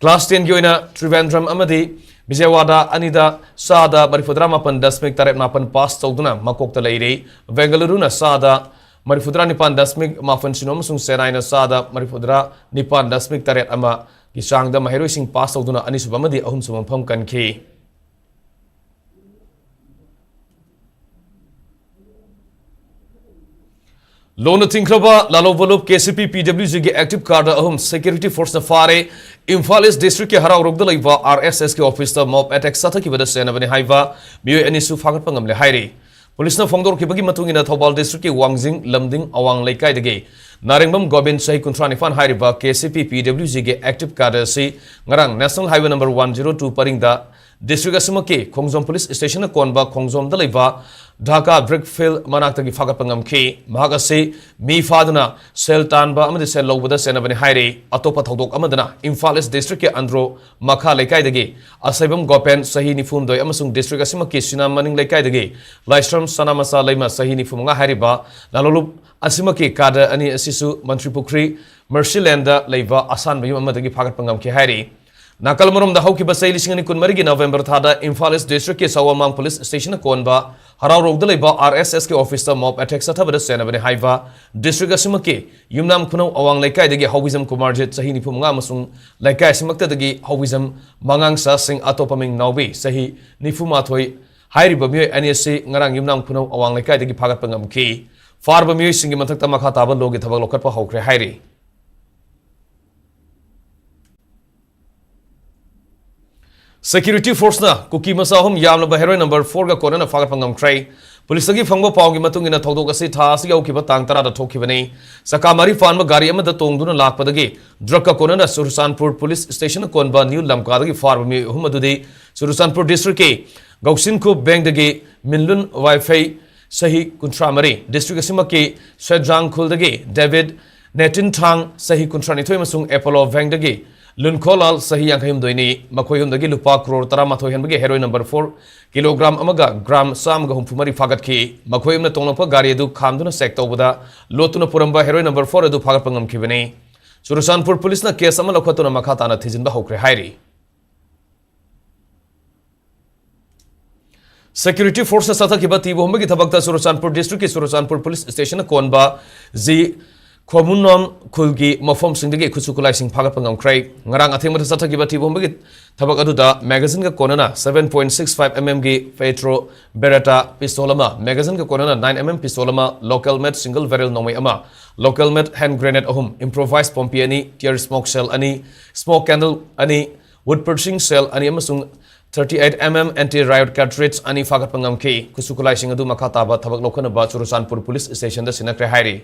Class ten ꯒꯤ ꯑꯣꯏꯅ ꯇ꯭ꯔꯤꯚꯦꯟꯗ꯭ꯔꯝ ꯑꯃꯗꯤ ꯕꯤꯖꯌꯋꯥꯗꯥ ꯑꯅꯤꯗ ꯆꯥꯗ ꯃꯔꯤꯐꯨꯇꯔꯥ ꯃꯥꯄꯟ ꯗꯁꯃꯤꯛ ꯇꯔꯦꯠ ꯃꯥꯄꯟ ꯄꯥꯁ ꯇꯧꯗꯨꯅ ꯃꯀꯣꯛꯇ ꯂꯩꯔꯤ꯫ ꯕꯦꯡꯒꯂꯨꯔꯨꯅ ꯆꯥꯗ ꯃꯔꯤꯐꯨꯇꯔꯥ ꯅꯤꯄꯥꯟ ꯗꯁꯃꯤꯛ ꯃꯥꯄꯟ ꯁꯤꯅꯣ ꯑꯃꯁꯨꯡ ꯆꯦꯟꯅꯥꯏꯅ ꯆꯥꯗ ꯃꯔꯤꯐꯨꯇꯔꯥ ꯅꯤꯄꯥꯟ ꯗꯁꯃꯤꯛ ꯇꯔꯦꯠ ꯑꯃꯒꯤ ꯆꯥꯡꯗ ꯃꯍꯩꯔꯣꯏꯁꯤꯡ ꯄꯥꯁ ꯇꯧꯗꯨꯅ ꯑꯅꯤꯁꯨꯕ ꯑꯃꯗꯤ ꯑꯍꯨꯝꯁꯨꯕ ꯃꯐꯝ ꯀꯟꯈꯤ꯫ ꯂꯣꯟꯅ ꯊꯤꯡꯈ꯭ꯔꯕ ꯂꯥꯂꯣ ꯚꯣꯂꯨꯞ ꯀꯦ ꯁꯤ ꯄꯤ ꯄꯤ ꯗꯕ꯭ꯂꯤꯎ ꯖꯤꯒꯤ ꯑꯦꯛꯇꯤꯚ ꯀꯥꯔꯗ ꯑꯍꯨꯝ ꯁꯦꯀ꯭ꯌꯨꯔꯤꯇꯤ ꯐꯣꯔꯁꯅ ꯐꯥꯔꯦ꯫ ꯏꯝꯐꯥꯜ ꯏꯁ ꯗꯤꯁꯇ꯭ꯔꯤꯛꯀꯤ ꯍꯔꯥꯎꯔꯣꯛꯗ ꯂꯩꯕ ꯑꯥꯔ ꯑꯦꯁ ꯑꯦꯁꯀꯤ ꯑꯣꯐꯤꯁꯇ ꯃꯣꯕ ꯑꯦꯇꯦꯛ ꯆꯠꯊꯈꯤꯕꯗ ꯁꯦꯟꯅꯕꯅꯤ ꯍꯥꯏꯕ ꯃꯤꯑꯣꯏ ꯑꯅꯤꯁꯨ ꯐꯥꯒꯠꯄ ꯉꯝꯂꯦ ꯍꯥꯏꯔꯤ꯫ ꯄꯨꯂꯤꯁꯅ ꯐꯣꯡꯗꯣꯔꯛꯈꯤꯕꯒꯤ ꯃꯇꯨꯡ ꯏꯟꯅ ꯊꯧꯕꯥꯜ ꯗꯤꯁꯇ꯭ꯔꯤꯛꯀꯤ ꯋꯥꯡꯖꯤꯡ ꯂꯝꯗꯤꯡ ꯑꯋꯥꯡ ꯂꯩꯀꯥꯏꯗꯒꯤ ꯅꯥꯔꯦꯡꯕꯝ ꯒꯣꯕꯤꯟ, ꯆꯍꯤ ꯀꯨꯟꯊ꯭ꯔꯥ ꯅꯤꯄꯥꯟ ꯍꯥꯏꯔꯤꯕ K C P P W ꯖꯤꯒꯤ ꯑꯦꯛꯇꯤꯚ ꯀꯥꯔꯗ ꯑꯁꯤ ꯉꯔꯥꯡ national highway number one zero two ꯄꯔꯤꯡꯗ ꯗꯤꯁꯇ꯭ꯔꯤꯛ ꯑꯁꯤꯃꯛꯀꯤ ꯈꯣꯡꯖꯣꯝ ꯄꯨꯂꯤꯁ ꯁ꯭ꯇꯦꯁꯟꯅ ꯀꯣꯟꯕ ꯈꯣꯡꯖꯣꯝꯗ ꯂꯩꯕ ꯙꯥꯀꯥ ꯕ꯭ꯔꯤꯛ ꯐꯤꯜꯗ ꯃꯅꯥꯛꯇꯒꯤ ꯐꯥꯒꯠꯄ ꯉꯝꯈꯤ꯫ ꯃꯍꯥꯛ ꯑꯁꯤ ꯃꯤ ꯐꯥꯗꯨꯅ ꯁꯦꯜ ꯇꯥꯟꯕ ꯑꯃꯗꯤ ꯁꯦꯜ ꯂꯧꯕꯗ ꯆꯦꯟꯅꯕꯅꯤ ꯍꯥꯏꯔꯤ꯫ ꯑꯇꯣꯞꯄ ꯊꯧꯗꯣꯛ ꯑꯃꯗꯅ ꯏꯝꯐꯥꯜ ꯏꯁ ꯗꯤꯁꯇ꯭ꯔꯤꯛꯀꯤ ꯑꯟꯗ꯭ꯔꯣ ꯃꯈꯥ ꯂꯩꯀꯥꯏꯗꯒꯤ ꯑꯁꯩꯕꯝ ꯒꯣꯄꯦꯟ, ꯆꯍꯤ ꯅꯤꯐꯨ ꯍꯨꯝꯗꯣꯏ, ꯑꯃꯁꯨꯡ ꯗꯤꯁꯇ꯭ꯔꯤꯛ ꯑꯁꯤꯃꯛꯀꯤ ꯁꯤꯅꯥ ꯃꯅꯤꯡ ꯂꯩꯀꯥꯏꯗꯒꯤ ꯂꯥꯏꯁ꯭ꯔꯝ ꯁꯅꯥꯃꯆꯥ ꯂꯩꯃ, ꯆꯍꯤ ꯅꯤꯐꯨ ꯃꯉꯥ ꯍꯥꯏꯔꯤꯕ ꯂꯥꯂꯣꯂꯨꯞ ꯑꯁꯤꯃꯛꯀꯤ ꯀꯥꯔꯗ ꯑꯅꯤ ꯑꯁꯤꯁꯨ ꯃꯟꯇ꯭ꯔꯤ ꯄꯨꯈ꯭ꯔꯤ ꯃꯔꯁꯤ ꯂꯦꯟꯗ ꯂꯩꯕ ꯑꯁꯥꯟꯕ ꯌꯨꯝ ꯑꯃꯗꯒꯤ ꯐꯥꯒꯠꯄ ꯉꯝꯈꯤ ꯍꯥꯏꯔꯤ꯫ ꯅꯥꯀꯜ ꯑꯃꯔꯣꯝꯗ, ꯍꯧꯈꯤꯕ ꯆꯍꯤ ꯂꯤꯁꯤꯡ ꯑꯅꯤ ꯀꯨꯟꯃꯔꯤꯒꯤ ꯅꯕꯦꯝꯕꯔ ꯊꯥꯗ ꯏꯝꯐꯥꯜ ꯏꯁ ꯗꯤꯁꯇ꯭ꯔꯤꯛꯀꯤ ꯁꯋꯥꯃꯥꯡ ꯄꯨꯂꯤꯁ ꯁ꯭ꯇꯦꯁꯟꯅ ꯀꯣꯟꯕ ꯍꯔꯥꯎꯔꯣꯛꯗ ꯂꯩꯕ ꯑꯥꯔ ꯑꯦꯁ ꯑꯦꯁꯀꯤ ꯑꯣꯐꯤꯁꯇ ꯃꯣꯕ ꯑꯦꯇꯦꯛ ꯆꯠꯊꯕꯗ ꯆꯦꯟꯅꯕꯅꯤ ꯍꯥꯏꯕ ꯗꯤꯁꯇ꯭ꯔꯤꯛ ꯑꯁꯤꯃꯛꯀꯤ ꯌꯨꯝꯅꯥꯝ ꯈꯨꯅꯧ ꯑꯋꯥꯡ ꯂꯩꯀꯥꯏꯗꯒꯤ ꯍꯧꯕꯤꯖꯝ ꯀꯨꯃꯥꯔꯖꯤꯠ, ꯆꯍꯤ ꯅꯤꯐꯨ ꯃꯉꯥ, ꯑꯃꯁꯨꯡ ꯂꯩꯀꯥꯏ ꯑꯁꯤꯃꯛꯇꯗꯒꯤ ꯍꯧꯕꯤꯖꯝ ꯃꯉꯥꯡꯆꯥꯁꯤꯡ ꯑꯇꯣꯞꯄ ꯃꯤꯡ ꯅꯥꯎꯕꯤ, ꯆꯍꯤ ꯅꯤꯐꯨ ꯃꯥꯊꯣꯏ ꯍꯥꯏꯔꯤꯕ ꯃꯤꯑꯣꯏ ꯑꯅꯤ ꯑꯁꯤ ꯉꯔꯥꯡ ꯌꯨꯝꯅꯥꯝ ꯈꯨꯅꯧ ꯑꯋꯥꯡ ꯂꯩꯀꯥꯏꯗꯒꯤ ꯐꯥꯒꯠꯄ ꯉꯝꯈꯤ꯫ ꯐꯥꯔꯕ ꯃꯤꯑꯣꯏꯁꯤꯡꯒꯤ ꯃꯊꯛꯇ ꯃꯈꯥ ꯇꯥꯕ ꯂꯣꯒꯤ ꯊꯕꯛ ꯂꯧꯈꯠꯄ ꯍꯧꯈ꯭ꯔꯦ ꯍꯥꯏꯔꯤ꯫ ꯁꯦꯀ꯭ꯌꯨꯔꯤꯇꯤ ꯐꯣꯔꯁꯅ ꯀꯨꯀꯤ ꯃꯆꯥ ꯑꯍꯨꯝ ꯌꯥꯝꯂꯕ ꯍꯦꯔꯣꯏꯟ ꯅꯝꯕꯔ ꯐꯣꯔꯒ ꯀꯣꯟꯅꯅ ꯐꯥꯒꯠꯄ ꯉꯝꯈ꯭ꯔꯦ꯫ ꯄꯨꯂꯤꯁꯇꯒꯤ ꯐꯪꯕ ꯄꯥꯎꯒꯤ ꯃꯇꯨꯡ ꯏꯟꯅ, ꯊꯧꯗꯣꯛ ꯑꯁꯤ ꯊꯥ ꯑꯁꯤꯒꯤ ꯍꯧꯈꯤꯕ ꯇꯥꯡ ꯇꯔꯥꯗ ꯊꯣꯛꯈꯤꯕꯅꯤ꯫ ꯆꯀꯥ ꯃꯔꯤ ꯄꯥꯟꯕ ꯒꯥꯔꯤ ꯑꯃꯗ ꯇꯣꯡꯗꯨꯅ ꯂꯥꯛꯄꯗꯒꯤ ꯗ꯭ꯔꯒꯀ ꯀꯣꯟꯅꯅ ꯆꯨꯔꯆꯥꯟꯄꯨꯔ ꯄꯨꯂꯤꯁ ꯁ꯭ꯇꯦꯁꯟꯅ ꯀꯣꯟꯕ ꯅ꯭ꯌꯨ ꯂꯝꯀꯥꯗꯒꯤ ꯐꯥꯔꯕ ꯃꯤꯑꯣꯏ ꯑꯍꯨꯝ ꯑꯗꯨꯗꯤ ꯆꯨꯔꯆꯥꯟꯄꯨꯔ ꯗꯤꯁꯇ꯭ꯔꯤꯛꯀꯤ ꯒꯧꯁꯤꯟꯈꯨ ꯕꯦꯡꯗꯒꯤ ꯃꯤꯟꯂꯨꯟ ꯋꯥꯏꯐꯩ, ꯆꯍꯤ ꯀꯨꯟꯊ꯭ꯔꯥ ꯃꯔꯤ, ꯗꯤꯁꯇ꯭ꯔꯤꯛ ꯑꯁꯤꯃꯛꯀꯤ ꯁꯦꯗ꯭ꯔꯥꯡꯈꯨꯜꯗꯒꯤ ꯗꯦꯕꯤꯠ ꯅꯦꯇꯤꯟꯊꯥꯡ, ꯆꯍꯤ ꯀꯨꯟꯊ꯭ꯔꯥ ꯅꯤꯊꯣꯏ, ꯑꯃꯁꯨꯡ ꯑꯦꯄꯣꯂꯣ ꯕꯦꯡꯗꯒꯤ ꯂꯨꯟꯈꯣꯂꯥꯜ, ꯆꯍꯤ ꯌꯥꯡꯈꯩ ꯍꯨꯝꯗꯣꯏꯅꯤ꯫ ꯃꯈꯣꯏ ꯑꯍꯨꯝꯗꯒꯤ ꯂꯨꯄꯥ ꯀ꯭ꯔꯣꯔ ꯇꯔꯥꯃꯥꯊꯣꯏ ꯍꯦꯟꯕꯒꯤ ꯍꯦꯔꯣꯏꯟ ꯅꯝꯕꯔ ꯐꯣꯔ ꯀꯤꯂꯣꯒ꯭ꯔꯥꯝ ꯑꯃꯒ ꯒ꯭ꯔꯥꯝ ꯆꯥꯝꯃꯒ ꯍꯨꯝꯐꯨ ꯃꯔꯤ ꯐꯥꯒꯠꯈꯤ꯫ ꯃꯈꯣꯏ ꯑꯍꯨꯝꯅ ꯇꯣꯡꯂꯛꯄ ꯒꯥꯔꯤ ꯑꯗꯨ ꯈꯥꯝꯗꯨꯅ ꯆꯦꯛ ꯇꯧꯕꯗ ꯂꯣꯠꯇꯨꯅ ꯄꯨꯔꯝꯕ ꯍꯦꯔꯣꯏꯟ ꯅꯝꯕꯔ ꯐꯣꯔ ꯑꯗꯨ ꯐꯥꯒꯠꯄ ꯉꯝꯈꯤꯕꯅꯤ꯫ ꯆꯨꯔꯆꯥꯟꯄꯨꯔ ꯄꯨꯂꯤꯁꯅ ꯀꯦꯁ ꯑꯃ ꯂꯧꯈꯠꯇꯨꯅ ꯃꯈꯥ ꯇꯥꯅ ꯊꯤꯖꯤꯟꯕ ꯍꯧꯈ꯭ꯔꯦ ꯍꯥꯏꯔꯤ꯫ ꯁꯦꯀ꯭ꯌꯨꯔꯤꯇꯤ ꯐꯣꯔꯁꯅ ꯆꯠꯊꯈꯤꯕ ꯊꯤꯕ ꯍꯨꯝꯕꯒꯤ ꯊꯕꯛꯇ ꯆꯨꯔꯆꯥꯟꯄꯨꯔ ꯗꯤꯁꯇ꯭ꯔꯤꯛꯀꯤ ꯆꯨꯔꯆꯥꯟꯄꯨꯔ ꯄꯨꯂꯤꯁ ꯁ꯭ꯇꯦꯁꯟꯅ ꯀꯣꯟꯕ ꯖꯤ ꯈꯣꯃꯨꯅꯣꯝ ꯈꯨꯜꯒꯤ ꯃꯐꯝꯁꯤꯡꯗꯒꯤ ꯈꯨꯠꯁꯨ ꯈꯨꯠꯂꯥꯏꯁꯤꯡ ꯐꯥꯒꯠꯄ ꯉꯝꯈ꯭ꯔꯦ꯫ ꯉꯔꯥꯡ ꯑꯊꯦꯡꯕꯗ ꯆꯠꯊꯈꯤꯕ ꯊꯤꯕ ꯍꯨꯝꯕꯒꯤ ꯊꯕꯛ ꯑꯗꯨꯗ magazine ꯒ ꯀꯣꯟꯅꯅ seven point six five mm ꯒꯤ Petro Beretta pistol ꯑꯃ, magazine ꯒ ꯀꯣꯟꯅꯅ nine mm pistol ꯑꯃ, local made single barrel ꯅꯣꯡꯃꯩ ꯑꯃ, local made hand grenade ꯑꯍꯨꯝ, improvised ꯄꯣꯝꯄꯤ ꯑꯅꯤ, tear smoke shell ꯑꯅꯤ, smoke candle ꯑꯅꯤ, wood piercing shell ꯑꯅꯤ ꯑꯃꯁꯨꯡ thirty eight mm anti riot cartridge ꯑꯅꯤ ꯐꯥꯒꯠꯄ ꯉꯝꯈꯤ꯫ ꯈꯨꯠꯁꯨ ꯈꯨꯠꯂꯥꯏꯁꯤꯡ ꯑꯗꯨ ꯃꯈꯥ ꯇꯥꯕ ꯊꯕꯛ ꯂꯧꯈꯠꯅꯕ ꯆꯨꯔꯆꯥꯟꯄꯨꯔ ꯄꯨꯂꯤꯁ ꯁ꯭ꯇꯦꯁꯟꯗ ꯁꯤꯟꯅꯈ꯭ꯔꯦ ꯍꯥꯏꯔꯤ꯫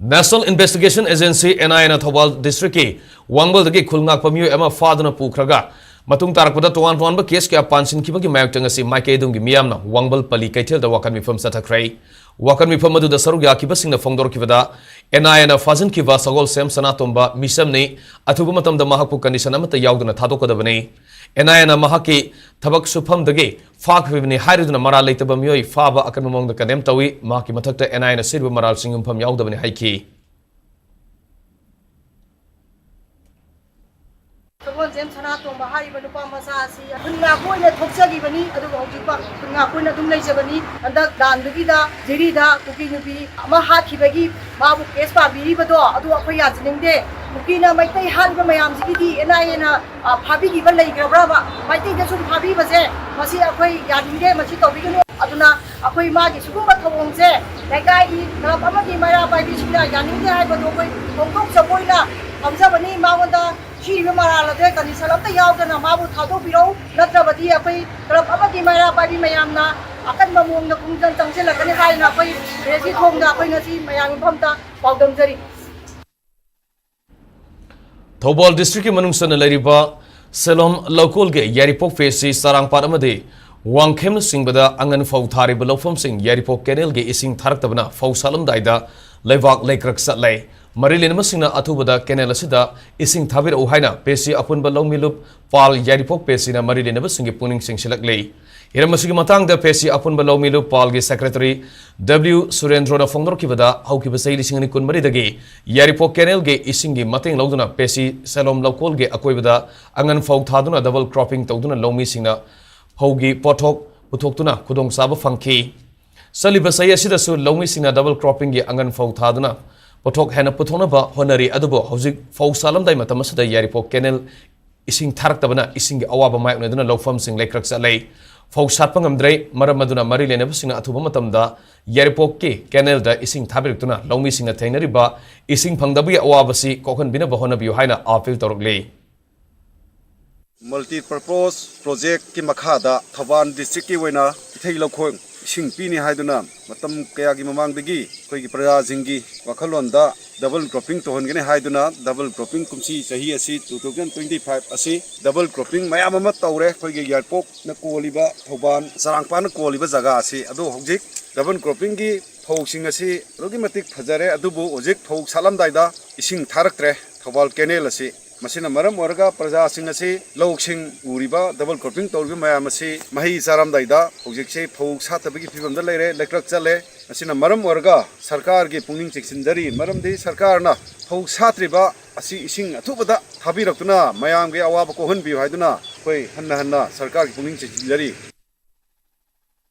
National Investigation Agency, N I A ꯅ ꯊꯧꯕꯥꯜ district ꯀꯤ ꯋꯥꯡꯕꯜꯗꯒꯤ ꯈꯨꯜ ꯉꯥꯛꯄ ꯃꯤꯑꯣꯏ ꯑꯃ ꯐꯥꯗꯨꯅ ꯄꯨꯈ꯭ꯔꯒ ꯃꯇꯨꯡ ꯇꯥꯔꯛꯄꯗ ꯇꯣꯉꯥꯟ ꯇꯣꯉꯥꯟꯕ case ꯀꯌꯥ ꯄꯥꯟꯁꯤꯟꯈꯤꯕꯒꯤ ꯃꯥꯌꯣꯛꯇ ꯉꯁꯤ ꯃꯥꯏꯀꯩ ꯑꯗꯨꯝꯒꯤ ꯃꯤꯌꯥꯝꯅ ꯋꯥꯡꯕꯜ ꯄꯜꯂꯤ ꯀꯩꯊꯦꯜꯗ ꯋꯥꯀꯠ ꯃꯤꯐꯝ ꯆꯠꯊꯈ꯭ꯔꯦ꯫ ꯋꯥꯀꯠ ꯃꯤꯐꯝ ꯑꯗꯨꯗ ꯁꯔꯨꯛ ꯌꯥꯈꯤꯕꯁꯤꯡꯅ ꯐꯣꯡꯗꯣꯔꯛꯈꯤꯕꯗ, N I A ꯅ ꯐꯥꯖꯤꯟꯈꯤꯕ ꯁꯒꯣꯜꯁꯦꯝ ꯁꯅꯥꯇꯣꯝꯕ ꯃꯤꯁꯝꯅꯤ꯫ ꯑꯊꯨꯕ ꯃꯇꯝꯗ ꯃꯍꯥꯛꯄꯨ condition ꯑꯃꯠꯇ ꯌꯥꯎꯗꯅ ꯊꯥꯗꯣꯛꯀꯗꯕꯅꯤ꯫ N I A ꯅ ꯃꯍꯥꯛꯀꯤ ꯊꯕꯛ ꯁꯨꯐꯝꯗꯒꯤ ꯐꯥꯈꯤꯕꯅꯤ ꯍꯥꯏꯔꯗꯨꯅ ꯃꯔꯥꯜ ꯂꯩꯇꯕ ꯃꯤꯑꯣꯏ ꯐꯥꯕ ꯑꯀꯟꯕ ꯃꯑꯣꯡꯗ condemn ꯇꯧꯏ꯫ ꯃꯍꯥꯛꯀꯤ ꯃꯊꯛꯇ N I A ꯅ ꯁꯤꯔꯤꯕ ꯃꯔꯥꯜꯁꯤꯡ ꯌꯨꯝꯐꯝ ꯌꯥꯎꯗꯕꯅꯤ ꯍꯥꯏꯈꯤ꯫ ꯁꯒꯣꯜꯁꯦꯝ ꯁꯅꯥꯇꯣꯝꯕ ꯍꯥꯏꯔꯤꯕ ꯅꯨꯄꯥ ꯃꯆꯥ ꯑꯁꯤ ꯈꯨꯟ ꯉꯥꯛꯄ ꯑꯣꯏꯅ ꯊꯣꯛꯆꯈꯤꯕꯅꯤ, ꯑꯗꯨꯒ ꯍꯧꯖꯤꯛ ꯈꯨꯟ ꯉꯥꯛꯄ ꯑꯣꯏꯅ ꯑꯗꯨꯝ ꯂꯩꯖꯕꯅꯤ꯫ ꯍꯟꯗꯛ ꯂꯥꯟꯗꯨꯒꯤꯗ ꯖꯤꯔꯤꯗ ꯀꯨꯀꯤ ꯅꯨꯄꯤ ꯑꯃ ꯍꯥꯠꯈꯤꯕꯒꯤ ꯃꯥꯕꯨ case ꯄꯥꯕꯤꯔꯤꯕꯗꯣ, ꯑꯗꯨ ꯑꯩꯈꯣꯏ ꯌꯥꯖꯅꯤꯡꯗꯦ꯫ ꯀꯨꯀꯤꯅ ꯃꯩꯇꯩ ꯍꯥꯠꯂꯤꯕ ꯃꯌꯥꯝꯁꯤꯒꯤꯗꯤ N I A ꯅ, ꯑ, ꯐꯥꯕꯤꯈꯤꯕ ꯂꯩꯈ꯭ꯔꯕ꯭ꯔꯕ? ꯃꯩꯇꯩꯗ ꯁꯨꯝ ꯐꯥꯕꯤꯕꯁꯦ, ꯃꯁꯤ ꯑꯩꯈꯣꯏ ꯌꯥꯅꯤꯡꯗꯦ, ꯃꯁꯤ ꯇꯧꯕꯤꯒꯅꯨ꯫ ꯑꯗꯨꯅ ꯑꯩꯈꯣꯏ ꯃꯥꯒꯤ ꯁꯤꯒꯨꯝꯕ ꯊꯧꯑꯣꯡꯁꯦ ꯂꯩꯀꯥꯏꯒꯤ club ꯑꯃꯗꯤ ꯃꯩꯔꯥ ꯄꯥꯏꯕꯤꯁꯤꯡꯅ ꯌꯥꯅꯤꯡꯗꯦ ꯍꯥꯏꯕꯗꯣ ꯑꯩꯈꯣꯏ ꯐꯣꯡꯗꯣꯛꯆꯕ ꯑꯣꯏꯅ ꯊꯝꯖꯕꯅꯤ꯫ ꯃꯉꯣꯟꯗ ꯁꯤꯔꯤꯕ ꯃꯔꯥꯜ ꯑꯗꯨ condition ꯑꯝꯇ ꯌꯥꯎꯗꯅ ꯃꯥꯕꯨ ꯊꯥꯗꯣꯛꯄꯤꯔꯛꯎ, ꯅꯠꯇ꯭ꯔꯕꯗꯤ ꯑꯩꯈꯣꯏ club ꯑꯃꯗꯤ ꯃꯩꯔꯥ ꯄꯥꯏꯕꯤ ꯃꯌꯥꯝꯅ ꯑꯀꯟꯕ ꯃꯑꯣꯡꯗ ꯈꯣꯡꯖꯪ ꯆꯪꯁꯤꯜꯂꯛꯀꯅꯤ ꯍꯥꯏꯅ ꯑꯩꯈꯣꯏ press ꯀꯤ ꯊꯣꯡꯗ ꯑꯩꯈꯣꯏ ꯉꯁꯤ ꯃꯌꯥꯝꯒꯤ ꯃꯐꯝꯗ ꯄꯥꯎꯗꯝꯖꯔꯤ꯫ ꯊꯧꯕꯥꯜ district ꯀꯤ ꯃꯅꯨꯡ ꯆꯟꯅ ꯂꯩꯔꯤꯕ ꯁꯦꯂꯣꯝ ꯂꯧꯀꯣꯜꯒꯤ ꯌꯥꯏꯔꯤꯄꯣꯛ ꯄꯦꯁꯤ, ꯆꯔꯥꯡꯄꯥꯠ ꯑꯃꯗꯤ ꯋꯥꯡꯈꯦꯝꯅꯆꯤꯡꯕꯗ ꯑꯉꯟ ꯐꯧ ꯊꯥꯔꯤꯕ ꯂꯧꯐꯝꯁꯤꯡ ꯌꯥꯏꯔꯤꯄꯣꯛ canal ꯒꯤ ꯏꯁꯤꯡ ꯊꯥꯔꯛꯇꯕꯅ ꯐꯧ ꯁꯥꯠꯂꯝꯗꯥꯏꯗ ꯂꯩꯕꯥꯛ ꯂꯩꯀ꯭ꯔꯛ ꯆꯠꯂꯦ꯫ ꯃꯔꯤ ꯂꯩꯅꯕꯁꯤꯡꯅ ꯑꯊꯨꯕꯗ canal ꯑꯁꯤꯗ ꯏꯁꯤꯡ ꯊꯥꯕꯤꯔꯛꯎ ꯍꯥꯏꯅ ꯄꯦꯁꯤ ꯑꯄꯨꯟꯕ ꯂꯧꯃꯤꯂꯨꯞ ꯄꯥꯜ ꯌꯥꯏꯔꯤꯄꯣꯛ ꯄꯦꯁꯤꯅ ꯃꯔꯤ ꯂꯩꯅꯕꯁꯤꯡꯒꯤ ꯄꯨꯛꯅꯤꯡ ꯆꯤꯡꯁꯤꯜꯂꯛꯂꯤ꯫ ꯍꯤꯔꯝ ꯑꯁꯤꯒꯤ ꯃꯇꯥꯡꯗ ꯄꯦꯁꯤ ꯑꯄꯨꯟꯕ ꯂꯧꯃꯤꯂꯨꯞ ꯄꯥꯜꯒꯤ secretary W ꯁꯨꯔꯦꯟꯗ꯭ꯔꯣꯅ ꯐꯣꯡꯗꯣꯔꯛꯈꯤꯕꯗ, ꯍꯧꯈꯤꯕ ꯆꯍꯤ ꯂꯤꯁꯤꯡ ꯑꯅꯤ ꯀꯨꯟꯃꯔꯤꯗꯒꯤ ꯌꯥꯏꯔꯤꯄꯣꯛ canal ꯒꯤ ꯏꯁꯤꯡꯒꯤ ꯃꯇꯦꯡ ꯂꯧꯗꯨꯅ ꯄꯦꯁꯤ ꯁꯦꯂꯣꯝ ꯂꯧꯀꯣꯜꯒꯤ ꯑꯀꯣꯏꯕꯗ ꯑꯉꯟ ꯐꯧ ꯊꯥꯗꯨꯅ double cropping ꯇꯧꯗꯨꯅ ꯂꯧꯃꯤꯁꯤꯡꯅ ꯐꯧꯒꯤ ꯄꯣꯠꯊꯣꯛ ꯄꯨꯊꯣꯛꯇꯨꯅ ꯈꯨꯗꯣꯡꯆꯥꯕ ꯐꯪꯈꯤ꯫ ꯆꯠꯂꯤꯕ ꯆꯍꯤ ꯑꯁꯤꯗꯁꯨ ꯂꯧꯃꯤꯁꯤꯡꯅ ꯗꯕꯜ ꯀ꯭ꯔꯣꯞꯄꯤꯡꯒꯤ ꯑꯉꯟ ꯐꯧ ꯊꯥꯗꯨꯅ ꯄꯣꯠꯊꯣꯛ ꯍꯦꯟꯅ ꯄꯨꯊꯣꯛꯅꯕ ꯍꯣꯠꯅꯔꯤ꯫ ꯑꯗꯨꯕꯨ ꯍꯧꯖꯤꯛ ꯐꯧ ꯁꯥꯠꯂꯝꯗꯥꯏ ꯃꯇꯝ ꯑꯁꯤꯗ ꯌꯥꯏꯔꯤꯄꯣꯛ ꯀꯦꯅꯦꯜ ꯏꯁꯤꯡ ꯊꯥꯔꯛꯇꯕꯅ ꯏꯁꯤꯡꯒꯤ ꯑꯋꯥꯕ ꯃꯥꯌꯣꯛꯅꯗꯨꯅ ꯂꯧꯐꯝꯁꯤꯡ ꯂꯩꯀ꯭ꯔꯛ ꯆꯠꯂꯦ꯫ ꯐꯧ ꯁꯥꯠꯄ ꯉꯝꯗ꯭ꯔꯦ꯫ ꯃꯔꯝ ꯑꯗꯨꯅ ꯃꯔꯤ ꯂꯩꯅꯕꯁꯤꯡꯅ ꯑꯊꯨꯕ ꯃꯇꯝꯗ ꯌꯥꯏꯔꯤꯄꯣꯛꯀꯤ ꯀꯦꯅꯦꯜꯗ ꯏꯁꯤꯡ ꯊꯥꯕꯤꯔꯛꯇꯨꯅ ꯂꯧꯃꯤꯁꯤꯡꯅ ꯊꯦꯡꯅꯔꯤꯕ ꯏꯁꯤꯡ ꯐꯪꯗꯕꯒꯤ ꯑꯋꯥꯕꯁꯤ ꯀꯣꯛꯍꯟꯕꯤꯅꯕ ꯍꯣꯠꯅꯕꯤꯌꯨ ꯍꯥꯏꯅ ꯑꯥꯄꯤꯜ ꯇꯧꯔꯛꯂꯤ꯫ ꯃꯜꯇꯤ ꯄꯔꯄꯣꯁ ꯄ꯭ꯔꯣꯖꯦꯛꯀꯤ ꯃꯈꯥꯗ ꯊꯧꯕꯥꯜ ꯗꯤꯁꯇ꯭ꯔꯤꯛꯀꯤ ꯑꯣꯏꯅ ꯏꯊꯩ ꯂꯧꯈꯣꯡ ꯏꯁꯤꯡ ꯄꯤꯅꯤ ꯍꯥꯏꯗꯨꯅ ꯃꯇꯝ ꯀꯌꯥꯒꯤ ꯃꯃꯥꯡꯗꯒꯤ ꯑꯩꯈꯣꯏꯒꯤ ꯄ꯭ꯔꯖꯥꯁꯤꯡꯒꯤ ꯋꯥꯈꯜꯂꯣꯟꯗ ꯗꯕꯜ ꯀ꯭ꯔꯣꯞꯄꯤꯡ ꯇꯧꯍꯟꯒꯅꯤ ꯍꯥꯏꯗꯨꯅ ꯗꯕꯜ ꯀ꯭ꯔꯣꯞꯄꯤꯡ ꯀꯨꯝꯁꯤ ꯆꯍꯤ ꯑꯁꯤ ꯇꯨ ꯊꯥꯎꯖꯟ ꯇ꯭ꯋꯦꯟꯇꯤ ꯐꯥꯏꯚ ꯑꯁꯤ ꯗꯕꯜ ꯀ꯭ꯔꯣꯞꯄꯤꯡ ꯃꯌꯥꯝ ꯑꯃ ꯇꯧꯔꯦ꯫ ꯑꯩꯈꯣꯏꯒꯤ ꯌꯥꯏꯔꯤꯄꯣꯛꯅ ꯀꯣꯜꯂꯤꯕ ꯊꯧꯕꯥꯜ ꯆꯔꯥꯡꯄꯥꯅ ꯀꯣꯜꯂꯤꯕ ꯖꯒꯥ ꯑꯁꯤ꯫ ꯑꯗꯣ ꯍꯧꯖꯤꯛ ꯗꯕꯜ ꯀ꯭ꯔꯣꯞꯄꯤꯡꯒꯤ ꯐꯧꯁꯤꯡ ꯑꯁꯤ ꯑꯗꯨꯛꯀꯤ ꯃꯇꯤꯛ ꯐꯖꯔꯦ꯫ ꯑꯗꯨꯕꯨ ꯍꯧꯖꯤꯛ ꯐꯧ ꯁꯥꯠꯂꯝꯗꯥꯏꯗ ꯏꯁꯤꯡ ꯊꯥꯔꯛꯇ꯭ꯔꯦ ꯊꯧꯕꯥꯜ ꯀꯦꯅꯦꯜ ꯑꯁꯤ꯫ ꯃꯁꯤꯅ ꯃꯔꯝ ꯑꯣꯏꯔꯒ ꯄ꯭ꯔꯖꯥꯁꯤꯡ ꯑꯁꯤ ꯂꯧꯁꯤꯡ ꯎꯔꯤꯕ ꯗꯕꯜ ꯀ꯭ꯔꯣꯞꯄꯤꯡ ꯇꯧꯔꯤꯕ ꯃꯌꯥꯝ ꯑꯁꯤ ꯃꯍꯩ ꯆꯥꯔꯝꯗꯥꯏꯗ ꯍꯧꯖꯤꯛꯁꯦ ꯐꯧ ꯁꯥꯠꯇꯕꯒꯤ ꯐꯤꯕꯝꯗ ꯂꯩꯔꯦ, ꯂꯩꯀ꯭ꯔꯛ ꯆꯠꯂꯦ꯫ ꯃꯁꯤꯅ ꯃꯔꯝ ꯑꯣꯏꯔꯒ ꯁꯔꯀꯥꯔꯒꯤ ꯄꯨꯛꯅꯤꯡ ꯆꯤꯡꯁꯤꯟꯖꯔꯤ꯫ ꯃꯔꯝꯗꯤ ꯁꯔꯀꯥꯔꯅ ꯐꯧ ꯁꯥꯠꯇ꯭ꯔꯤꯕ ꯑꯁꯤ ꯏꯁꯤꯡ ꯑꯊꯨꯕꯗ ꯊꯥꯕꯤꯔꯛꯇꯨꯅ ꯃꯌꯥꯝꯒꯤ ꯑꯋꯥꯕ ꯀꯣꯛꯍꯟꯕꯤꯌꯨ ꯍꯥꯏꯗꯨꯅ ꯑꯩꯈꯣꯏ ꯍꯟꯅ ꯍꯟꯅ ꯁꯔꯀꯥꯔꯒꯤ ꯄꯨꯛꯅꯤꯡ ꯆꯤꯡꯁꯤꯟꯖꯔꯤ꯫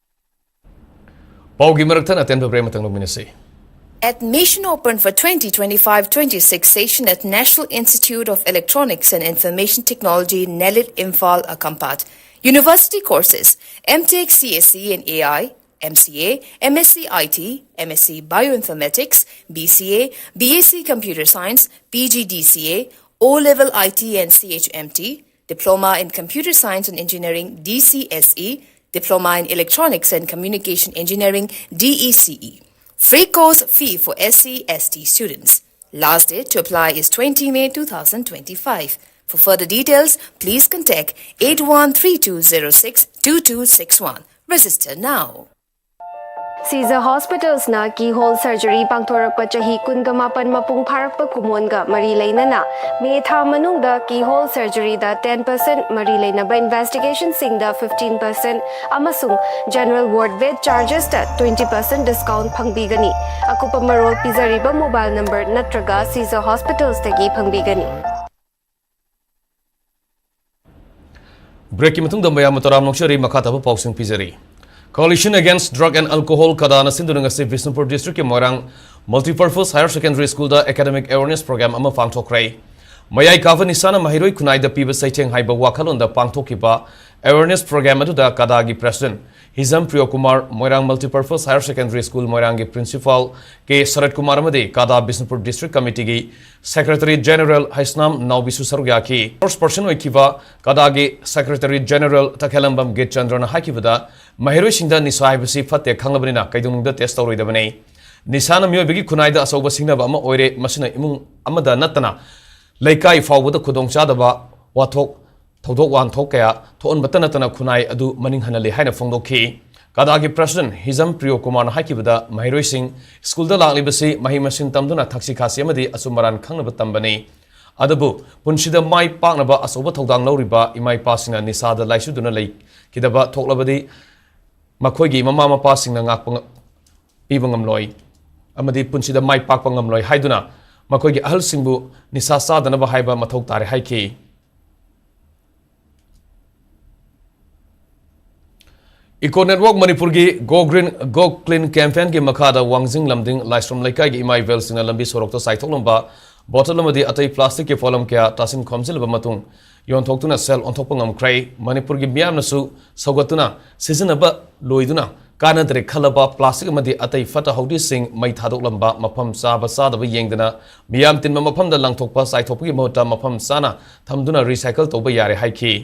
ꯄꯥꯎꯒꯤ ꯃꯔꯛ ꯊꯠꯅ ꯑꯇꯦꯟꯕ ꯕ꯭ꯔꯦꯛ ꯑꯃꯇꯪ ꯂꯧꯃꯤꯟꯅꯁꯤ꯫ Admission open for twenty twenty-five twenty-six session at National Institute of Electronics and Information Technology, NELIT, Imphal, Akampat. University courses, M Tech C S E and A I, M C A, M S C I T, M S C Bioinformatics, B C A, B S C Computer Science, P G D C A, O-level I T and C H M T, Diploma in Computer Science and Engineering, D C S E, Diploma in Electronics and Communication Engineering, D E C E. Free course fee for S C S T students. Last date to apply is twenty May two thousand twenty-five. For further details, please contact eight one three two zero six two two six one. Register now. Caesar Hospitals ꯅ keyhole surgery ꯄꯥꯡꯊꯣꯔꯛꯄ ꯆꯍꯤ ꯀꯨꯟꯒ ꯃꯥꯄꯟ ꯃꯄꯨꯡ ꯐꯥꯔꯛꯄ ꯀꯨꯝꯑꯣꯟꯒ ꯃꯔꯤ ꯂꯩꯅꯅ ꯃꯦ ꯊꯥ ꯃꯅꯨꯡꯗ keyhole surgery ꯗ ten percent ꯃꯔꯤ ꯂꯩꯅꯕ investigation ꯁꯤꯡꯗ fifteen percent ꯑꯃꯁꯨꯡ general ward bed charges ꯇ twenty percent discount ꯐꯪꯕꯤꯒꯅꯤ꯫ ꯑꯀꯨꯞꯄ ꯃꯔꯣꯜ ꯄꯤꯖꯔꯤꯕ mobile number ꯅꯠꯇ꯭ꯔꯒ Caesar Hospitals ꯇꯒꯤ ꯐꯪꯕꯤꯒꯅꯤ꯫ ꯕ꯭ꯔꯦꯛꯀꯤ ꯃꯇꯨꯡꯗ ꯃꯌꯥꯝꯕꯨ ꯇꯔꯥꯝꯅ ꯑꯣꯛꯆꯔꯤ꯫ ꯃꯈꯥ ꯇꯥꯕ ꯄꯥꯎꯁꯤꯡ ꯄꯤꯖꯔꯤ꯫ Coalition Against Drug and Alcohol, ꯀꯗꯥꯅ ꯁꯤꯟꯗꯨꯅ ꯉꯁꯤ ꯕꯤꯁꯅꯨꯄꯨꯔ ꯗꯤꯁꯇ꯭ꯔꯤꯛꯀꯤ ꯃꯣꯏꯔꯥꯡ Multipurpose Higher Secondary School ꯗ academic awareness program ꯑꯃ ꯄꯥꯡꯊꯣꯛꯈ꯭ꯔꯦ꯫ ꯃꯌꯥꯏ ꯀꯥꯕ ꯅꯤꯁꯥꯅ ꯃꯍꯩꯔꯣꯏ ꯈꯨꯟꯅꯥꯏꯗ ꯄꯤꯕ ꯆꯩꯊꯦꯡ ꯍꯥꯏꯕ ꯋꯥꯈꯜꯂꯣꯟꯗ ꯄꯥꯡꯊꯣꯛꯈꯤꯕ awareness program ꯑꯗꯨꯗ ꯀꯗꯥꯒꯤ president ꯍꯤꯖꯝ ꯄ꯭ꯔꯤꯌꯣ ꯀꯨꯃꯥꯔ, ꯃꯣꯏꯔꯥꯡ Multipurpose Higher Secondary School ꯃꯣꯏꯔꯥꯡꯒꯤ principal ꯀꯦ ꯁꯔꯠ ꯀꯨꯃꯥꯔ ꯑꯃꯗꯤ ꯀꯗꯥ ꯕꯤꯁꯅꯨꯄꯨꯔ district committee ꯒꯤ secretary general ꯍꯩꯁꯅꯥꯝ ꯅꯥꯎꯕꯤꯁꯨ ꯁꯔꯨꯛ ꯌꯥꯈꯤ꯫ First person ꯑꯣꯏꯈꯤꯕ ꯀꯗꯥꯒꯤ secretary general ꯇꯈꯦꯂꯝꯕꯝ ꯒꯤꯠꯆꯟꯗ꯭ꯔꯅ ꯍꯥꯏꯈꯤꯕꯗ, ꯃꯍꯩꯔꯣꯏꯁꯤꯡꯗ ꯅꯤꯁꯥ ꯍꯥꯏꯕꯁꯤ ꯐꯠꯇꯦ ꯈꯪꯂꯕꯅꯤꯅ ꯀꯩꯗꯧꯅꯨꯡꯗ test ꯇꯧꯔꯣꯏꯗꯕꯅꯤ꯫ ꯅꯤꯁꯥꯅ ꯃꯤꯑꯣꯏꯕꯒꯤ ꯈꯨꯟꯅꯥꯏꯗ ꯑꯆꯧꯕ ꯁꯤꯡꯅꯕ ꯑꯃ ꯑꯣꯏꯔꯦ꯫ ꯃꯁꯤꯅ ꯏꯃꯨꯡ ꯑꯃꯗ ꯅꯠꯇꯅ ꯂꯩꯀꯥꯏ ꯐꯥꯎꯕꯗ ꯈꯨꯗꯣꯡꯆꯥꯗꯕ ꯋꯥꯊꯣꯛ ꯊꯧꯗꯣꯛ ꯋꯥꯟꯊꯣꯛ ꯀꯌꯥ ꯊꯣꯛꯍꯟꯕꯇ ꯅꯠꯇꯅ ꯈꯨꯟꯅꯥꯏ ꯑꯗꯨ ꯃꯅꯤꯡ ꯍꯟꯍꯜꯂꯤ ꯍꯥꯏꯅ ꯐꯣꯡꯗꯣꯛꯈꯤ꯫ ꯀꯗꯥꯒꯤ president ꯍꯤꯖꯝ ꯄ꯭ꯔꯤꯌꯣ ꯀꯨꯃꯥꯔꯅ ꯍꯥꯏꯈꯤꯕꯗ, ꯃꯍꯩꯔꯣꯏꯁꯤꯡ ꯁ꯭ꯀꯨꯜꯗ ꯂꯥꯛꯂꯤꯕꯁꯤ ꯃꯍꯩ ꯃꯁꯤꯡ ꯇꯝꯗꯨꯅ ꯊꯛꯁꯤ ꯈꯥꯁꯤ ꯑꯃꯗꯤ ꯑꯆꯨꯝ ꯑꯔꯥꯟ ꯈꯪꯅꯕ ꯇꯝꯕꯅꯤ꯫ ꯑꯗꯨꯕꯨ ꯄꯨꯟꯁꯤꯗ ꯃꯥꯏ ꯄꯥꯛꯅꯕ ꯑꯆꯧꯕ ꯊꯧꯗꯥꯡ ꯂꯧꯔꯤꯕ ꯏꯃꯥ ꯏꯄꯥꯁꯤꯡꯅ ꯅꯤꯁꯥꯗ ꯂꯥꯏꯆꯨꯗꯨꯅ ꯂꯩꯈꯤꯗꯕ ꯊꯣꯛꯂꯕꯗꯤ ꯃꯈꯣꯏꯒꯤ ꯃꯃꯥ ꯃꯄꯥꯁꯤꯡꯅ ꯉꯥꯛꯄ ꯉ-, ꯄꯤꯕ ꯉꯝꯂꯣꯏ ꯑꯃꯗꯤ ꯄꯨꯟꯁꯤꯗ ꯃꯥꯏ ꯄꯥꯛꯄ ꯉꯝꯂꯣꯏ ꯍꯥꯏꯗꯨꯅ ꯃꯈꯣꯏꯒꯤ ꯑꯍꯜꯁꯤꯡꯕꯨ ꯅꯤꯁꯥ ꯆꯥꯗꯅꯕ ꯍꯥꯏꯕ ꯃꯊꯧ ꯇꯥꯔꯦ ꯍꯥꯏꯈꯤ꯫ Eco Network ꯃꯅꯤꯄꯨꯔꯒꯤ Go Green, Go Clean campaign ꯒꯤ ꯃꯈꯥꯗ ꯋꯥꯡꯖꯤꯡ ꯂꯝꯗꯤꯡ ꯂꯥꯏꯁ꯭ꯔꯝ ꯂꯩꯀꯥꯏꯒꯤ ꯏꯃꯥ ꯏꯕꯦꯜꯁꯤꯡꯅ ꯂꯝꯕꯤ ꯁꯣꯔꯣꯛꯇ ꯆꯥꯏꯊꯣꯛꯂꯝꯕ bottle ꯑꯃꯗꯤ ꯑꯇꯩ plastic ꯀꯤ ꯄꯣꯠꯂꯝ ꯀꯌꯥ ꯇꯥꯁꯤꯟ ꯈꯣꯝꯖꯤꯜꯂꯕ ꯃꯇꯨꯡ ꯌꯣꯟꯊꯣꯛꯇꯨꯅ ꯁꯦꯜ ꯑꯣꯟꯊꯣꯛꯄ ꯉꯝꯈ꯭ꯔꯦ꯫ ꯃꯅꯤꯄꯨꯔꯒꯤ ꯃꯤꯌꯥꯝꯅꯁꯨ ꯁꯧꯒꯠꯇꯨꯅ ꯁꯤꯖꯤꯟꯅꯕ ꯂꯣꯏꯗꯨꯅ ꯀꯥꯟꯅꯗ꯭ꯔꯦ ꯈꯜꯂꯕ plastic ꯑꯃꯗꯤ ꯑꯇꯩ ꯐꯠꯇ ꯍꯥꯎꯗꯤꯁꯤꯡ ꯃꯩ ꯊꯥꯗꯣꯛꯂꯝꯕ, ꯃꯐꯝ ꯆꯥꯕ ꯆꯥꯗꯕ ꯌꯦꯡꯗꯅ ꯃꯤꯌꯥꯝ ꯇꯤꯟꯕ ꯃꯐꯝꯗ ꯂꯪꯊꯣꯛꯄ ꯆꯥꯏꯊꯣꯛꯄꯒꯤ ꯃꯍꯨꯠꯇ ꯃꯐꯝ ꯆꯥꯅ ꯊꯝꯗꯨꯅ recycle ꯇꯧꯕ ꯌꯥꯔꯦ ꯍꯥꯏꯈꯤ꯫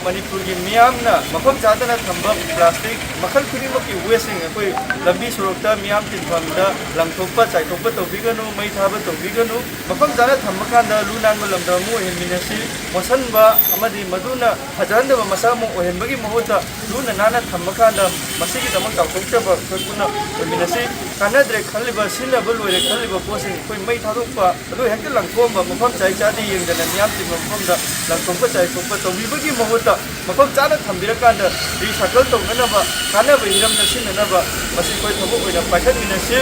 ꯃꯅꯤꯄꯨꯔꯒꯤ ꯃꯤꯌꯥꯝꯅ ꯃꯐꯝ ꯆꯥꯗꯅ ꯊꯝꯕ plastic ꯃꯈꯜ ꯈꯨꯗꯤꯡꯃꯛꯀꯤ waste ꯁꯤꯡ ꯑꯩꯈꯣꯏ ꯂꯝꯕꯤ ꯁꯣꯔꯣꯛꯇ ꯃꯤꯌꯥꯝ ꯇꯤꯟꯐꯝꯗ ꯂꯪꯊꯣꯛꯄ ꯆꯥꯏꯊꯣꯛꯄ ꯇꯧꯕꯤꯒꯅꯨ, ꯃꯩ ꯊꯥꯕ ꯇꯧꯕꯤꯒꯅꯨ꯫ ꯃꯐꯝ ꯆꯥꯅ ꯊꯝꯕ ꯀꯥꯟꯗ ꯂꯨ ꯅꯥꯟꯕ ꯂꯝꯗꯝ ꯑꯃ ꯑꯣꯏꯍꯟꯃꯤꯟꯅꯁꯤ꯫ ꯃꯣꯠꯁꯟꯕ ꯑꯃꯗꯤ ꯃꯗꯨꯅ ꯐꯖꯍꯟꯗꯕ ꯃꯆꯥꯛ ꯑꯃ ꯑꯣꯏꯍꯟꯕꯒꯤ ꯃꯍꯨꯠꯇ ꯂꯨꯅ ꯅꯥꯟꯅ ꯊꯝꯕ ꯀꯥꯟꯗ ꯃꯁꯤꯒꯤꯗꯃꯛ ꯆꯥꯎꯊꯣꯛꯆꯕ ꯑꯩꯈꯣꯏ ꯄꯨꯟꯅ ꯑꯣꯏꯃꯤꯟꯅꯁꯤ꯫ ꯀꯥꯟꯅꯗ꯭ꯔꯦ ꯈꯜꯂꯤꯕ, ꯁꯤꯖꯤꯟꯅꯕ ꯂꯣꯏꯔꯦ ꯈꯜꯂꯤꯕ ꯄꯣꯠꯁꯤꯡ ꯑꯩꯈꯣꯏ ꯃꯩ ꯊꯥꯗꯣꯛꯄ ꯑꯗꯨ ꯍꯦꯛꯇ ꯂꯪꯊꯣꯛꯑꯝꯕ, ꯃꯐꯝ ꯆꯥꯏ ꯆꯥꯗꯦ ꯌꯦꯡꯗꯅ ꯃꯤꯌꯥꯝ ꯇꯤꯟꯕ ꯃꯐꯝꯗ ꯂꯪꯊꯣꯛꯄ ꯆꯥꯏꯊꯣꯛꯄ ꯇꯧꯕꯤꯕꯒꯤ ꯃꯍꯨꯠꯇ ꯃꯐꯝ ꯆꯥꯅ ꯊꯝꯕꯤꯔꯀꯥꯟꯗ recycle ꯇꯧꯅꯅꯕ, ꯀꯥꯟꯅꯕ ꯍꯤꯔꯝꯗ ꯁꯤꯖꯤꯟꯅꯅꯕ ꯃꯁꯤ ꯑꯩꯈꯣꯏ ꯊꯕꯛ ꯑꯣꯏꯅ ꯄꯥꯏꯈꯠꯃꯤꯟꯅꯁꯤ꯫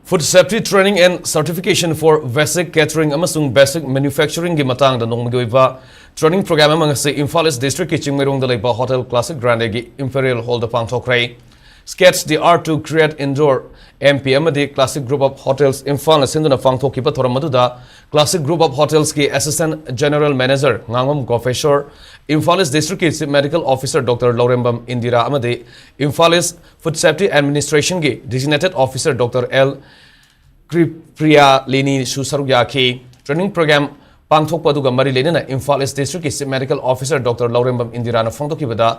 Food Safety Training and Certification for Basic Catering ꯑꯃꯁꯨꯡ Basic Manufacturing ꯒꯤ ꯃꯇꯥꯡꯗ ꯅꯣꯡꯃꯒꯤ ꯑꯣꯏꯕ training program ꯑꯃ ꯉꯁꯤ ꯏꯝꯐꯥꯜ ꯏꯁ ꯗꯤꯁꯇ꯭ꯔꯤꯛꯀꯤ ꯆꯤꯡꯃꯩꯔꯣꯡꯗ ꯂꯩꯕ ꯍꯣꯇꯦꯜ ꯀ꯭ꯂꯥꯁꯤꯛ ꯒ꯭ꯔꯥꯟꯗꯦꯒꯤ ꯏꯝꯄꯦꯔꯤꯌꯦꯜ ꯍꯣꯜꯗ ꯄꯥꯡꯊꯣꯛꯈ꯭ꯔꯦ꯫ Sketch the Art to Create Indoor M P ꯑꯃꯗꯤ Classic Group of Hotels ꯏꯝꯐꯥꯜꯅ ꯁꯤꯟꯗꯨꯅ ꯄꯥꯡꯊꯣꯛꯈꯤꯕ ꯊꯧꯔꯝ ꯑꯗꯨꯗ Classic Group of Hotels ꯀꯤ Assistant General Manager ꯉꯥꯉꯣꯝ ꯒꯣꯄꯦꯁꯣꯔ, ꯏꯝꯐꯥꯜ ꯏꯁ ꯗꯤꯁꯇ꯭ꯔꯤꯛꯀꯤ Chief Medical Officer Doctor ꯂꯧꯔꯦꯝꯕꯝ ꯏꯟꯗꯤꯔꯥ ꯑꯃꯗꯤ ꯏꯝꯐꯥꯜ ꯏꯁ Food Safety Administration ꯒꯤ Designated Officer Doctor L ꯀ꯭ꯔꯤꯄ꯭ꯔꯤꯌꯥ ꯂꯤꯅꯤꯁꯨ ꯁꯔꯨꯛ ꯌꯥꯈꯤ꯫ Training program ꯄꯥꯡꯊꯣꯛꯄ ꯑꯗꯨꯒ ꯃꯔꯤ ꯂꯩꯅꯅ ꯏꯝꯐꯥꯜ ꯏꯁ ꯗꯤꯁꯇ꯭ꯔꯤꯛꯀꯤ Chief Medical Officer Doctor ꯂꯧꯔꯦꯝꯕꯝ ꯏꯟꯗꯤꯔꯥꯅ ꯐꯣꯡꯗꯣꯛꯈꯤꯕꯗ,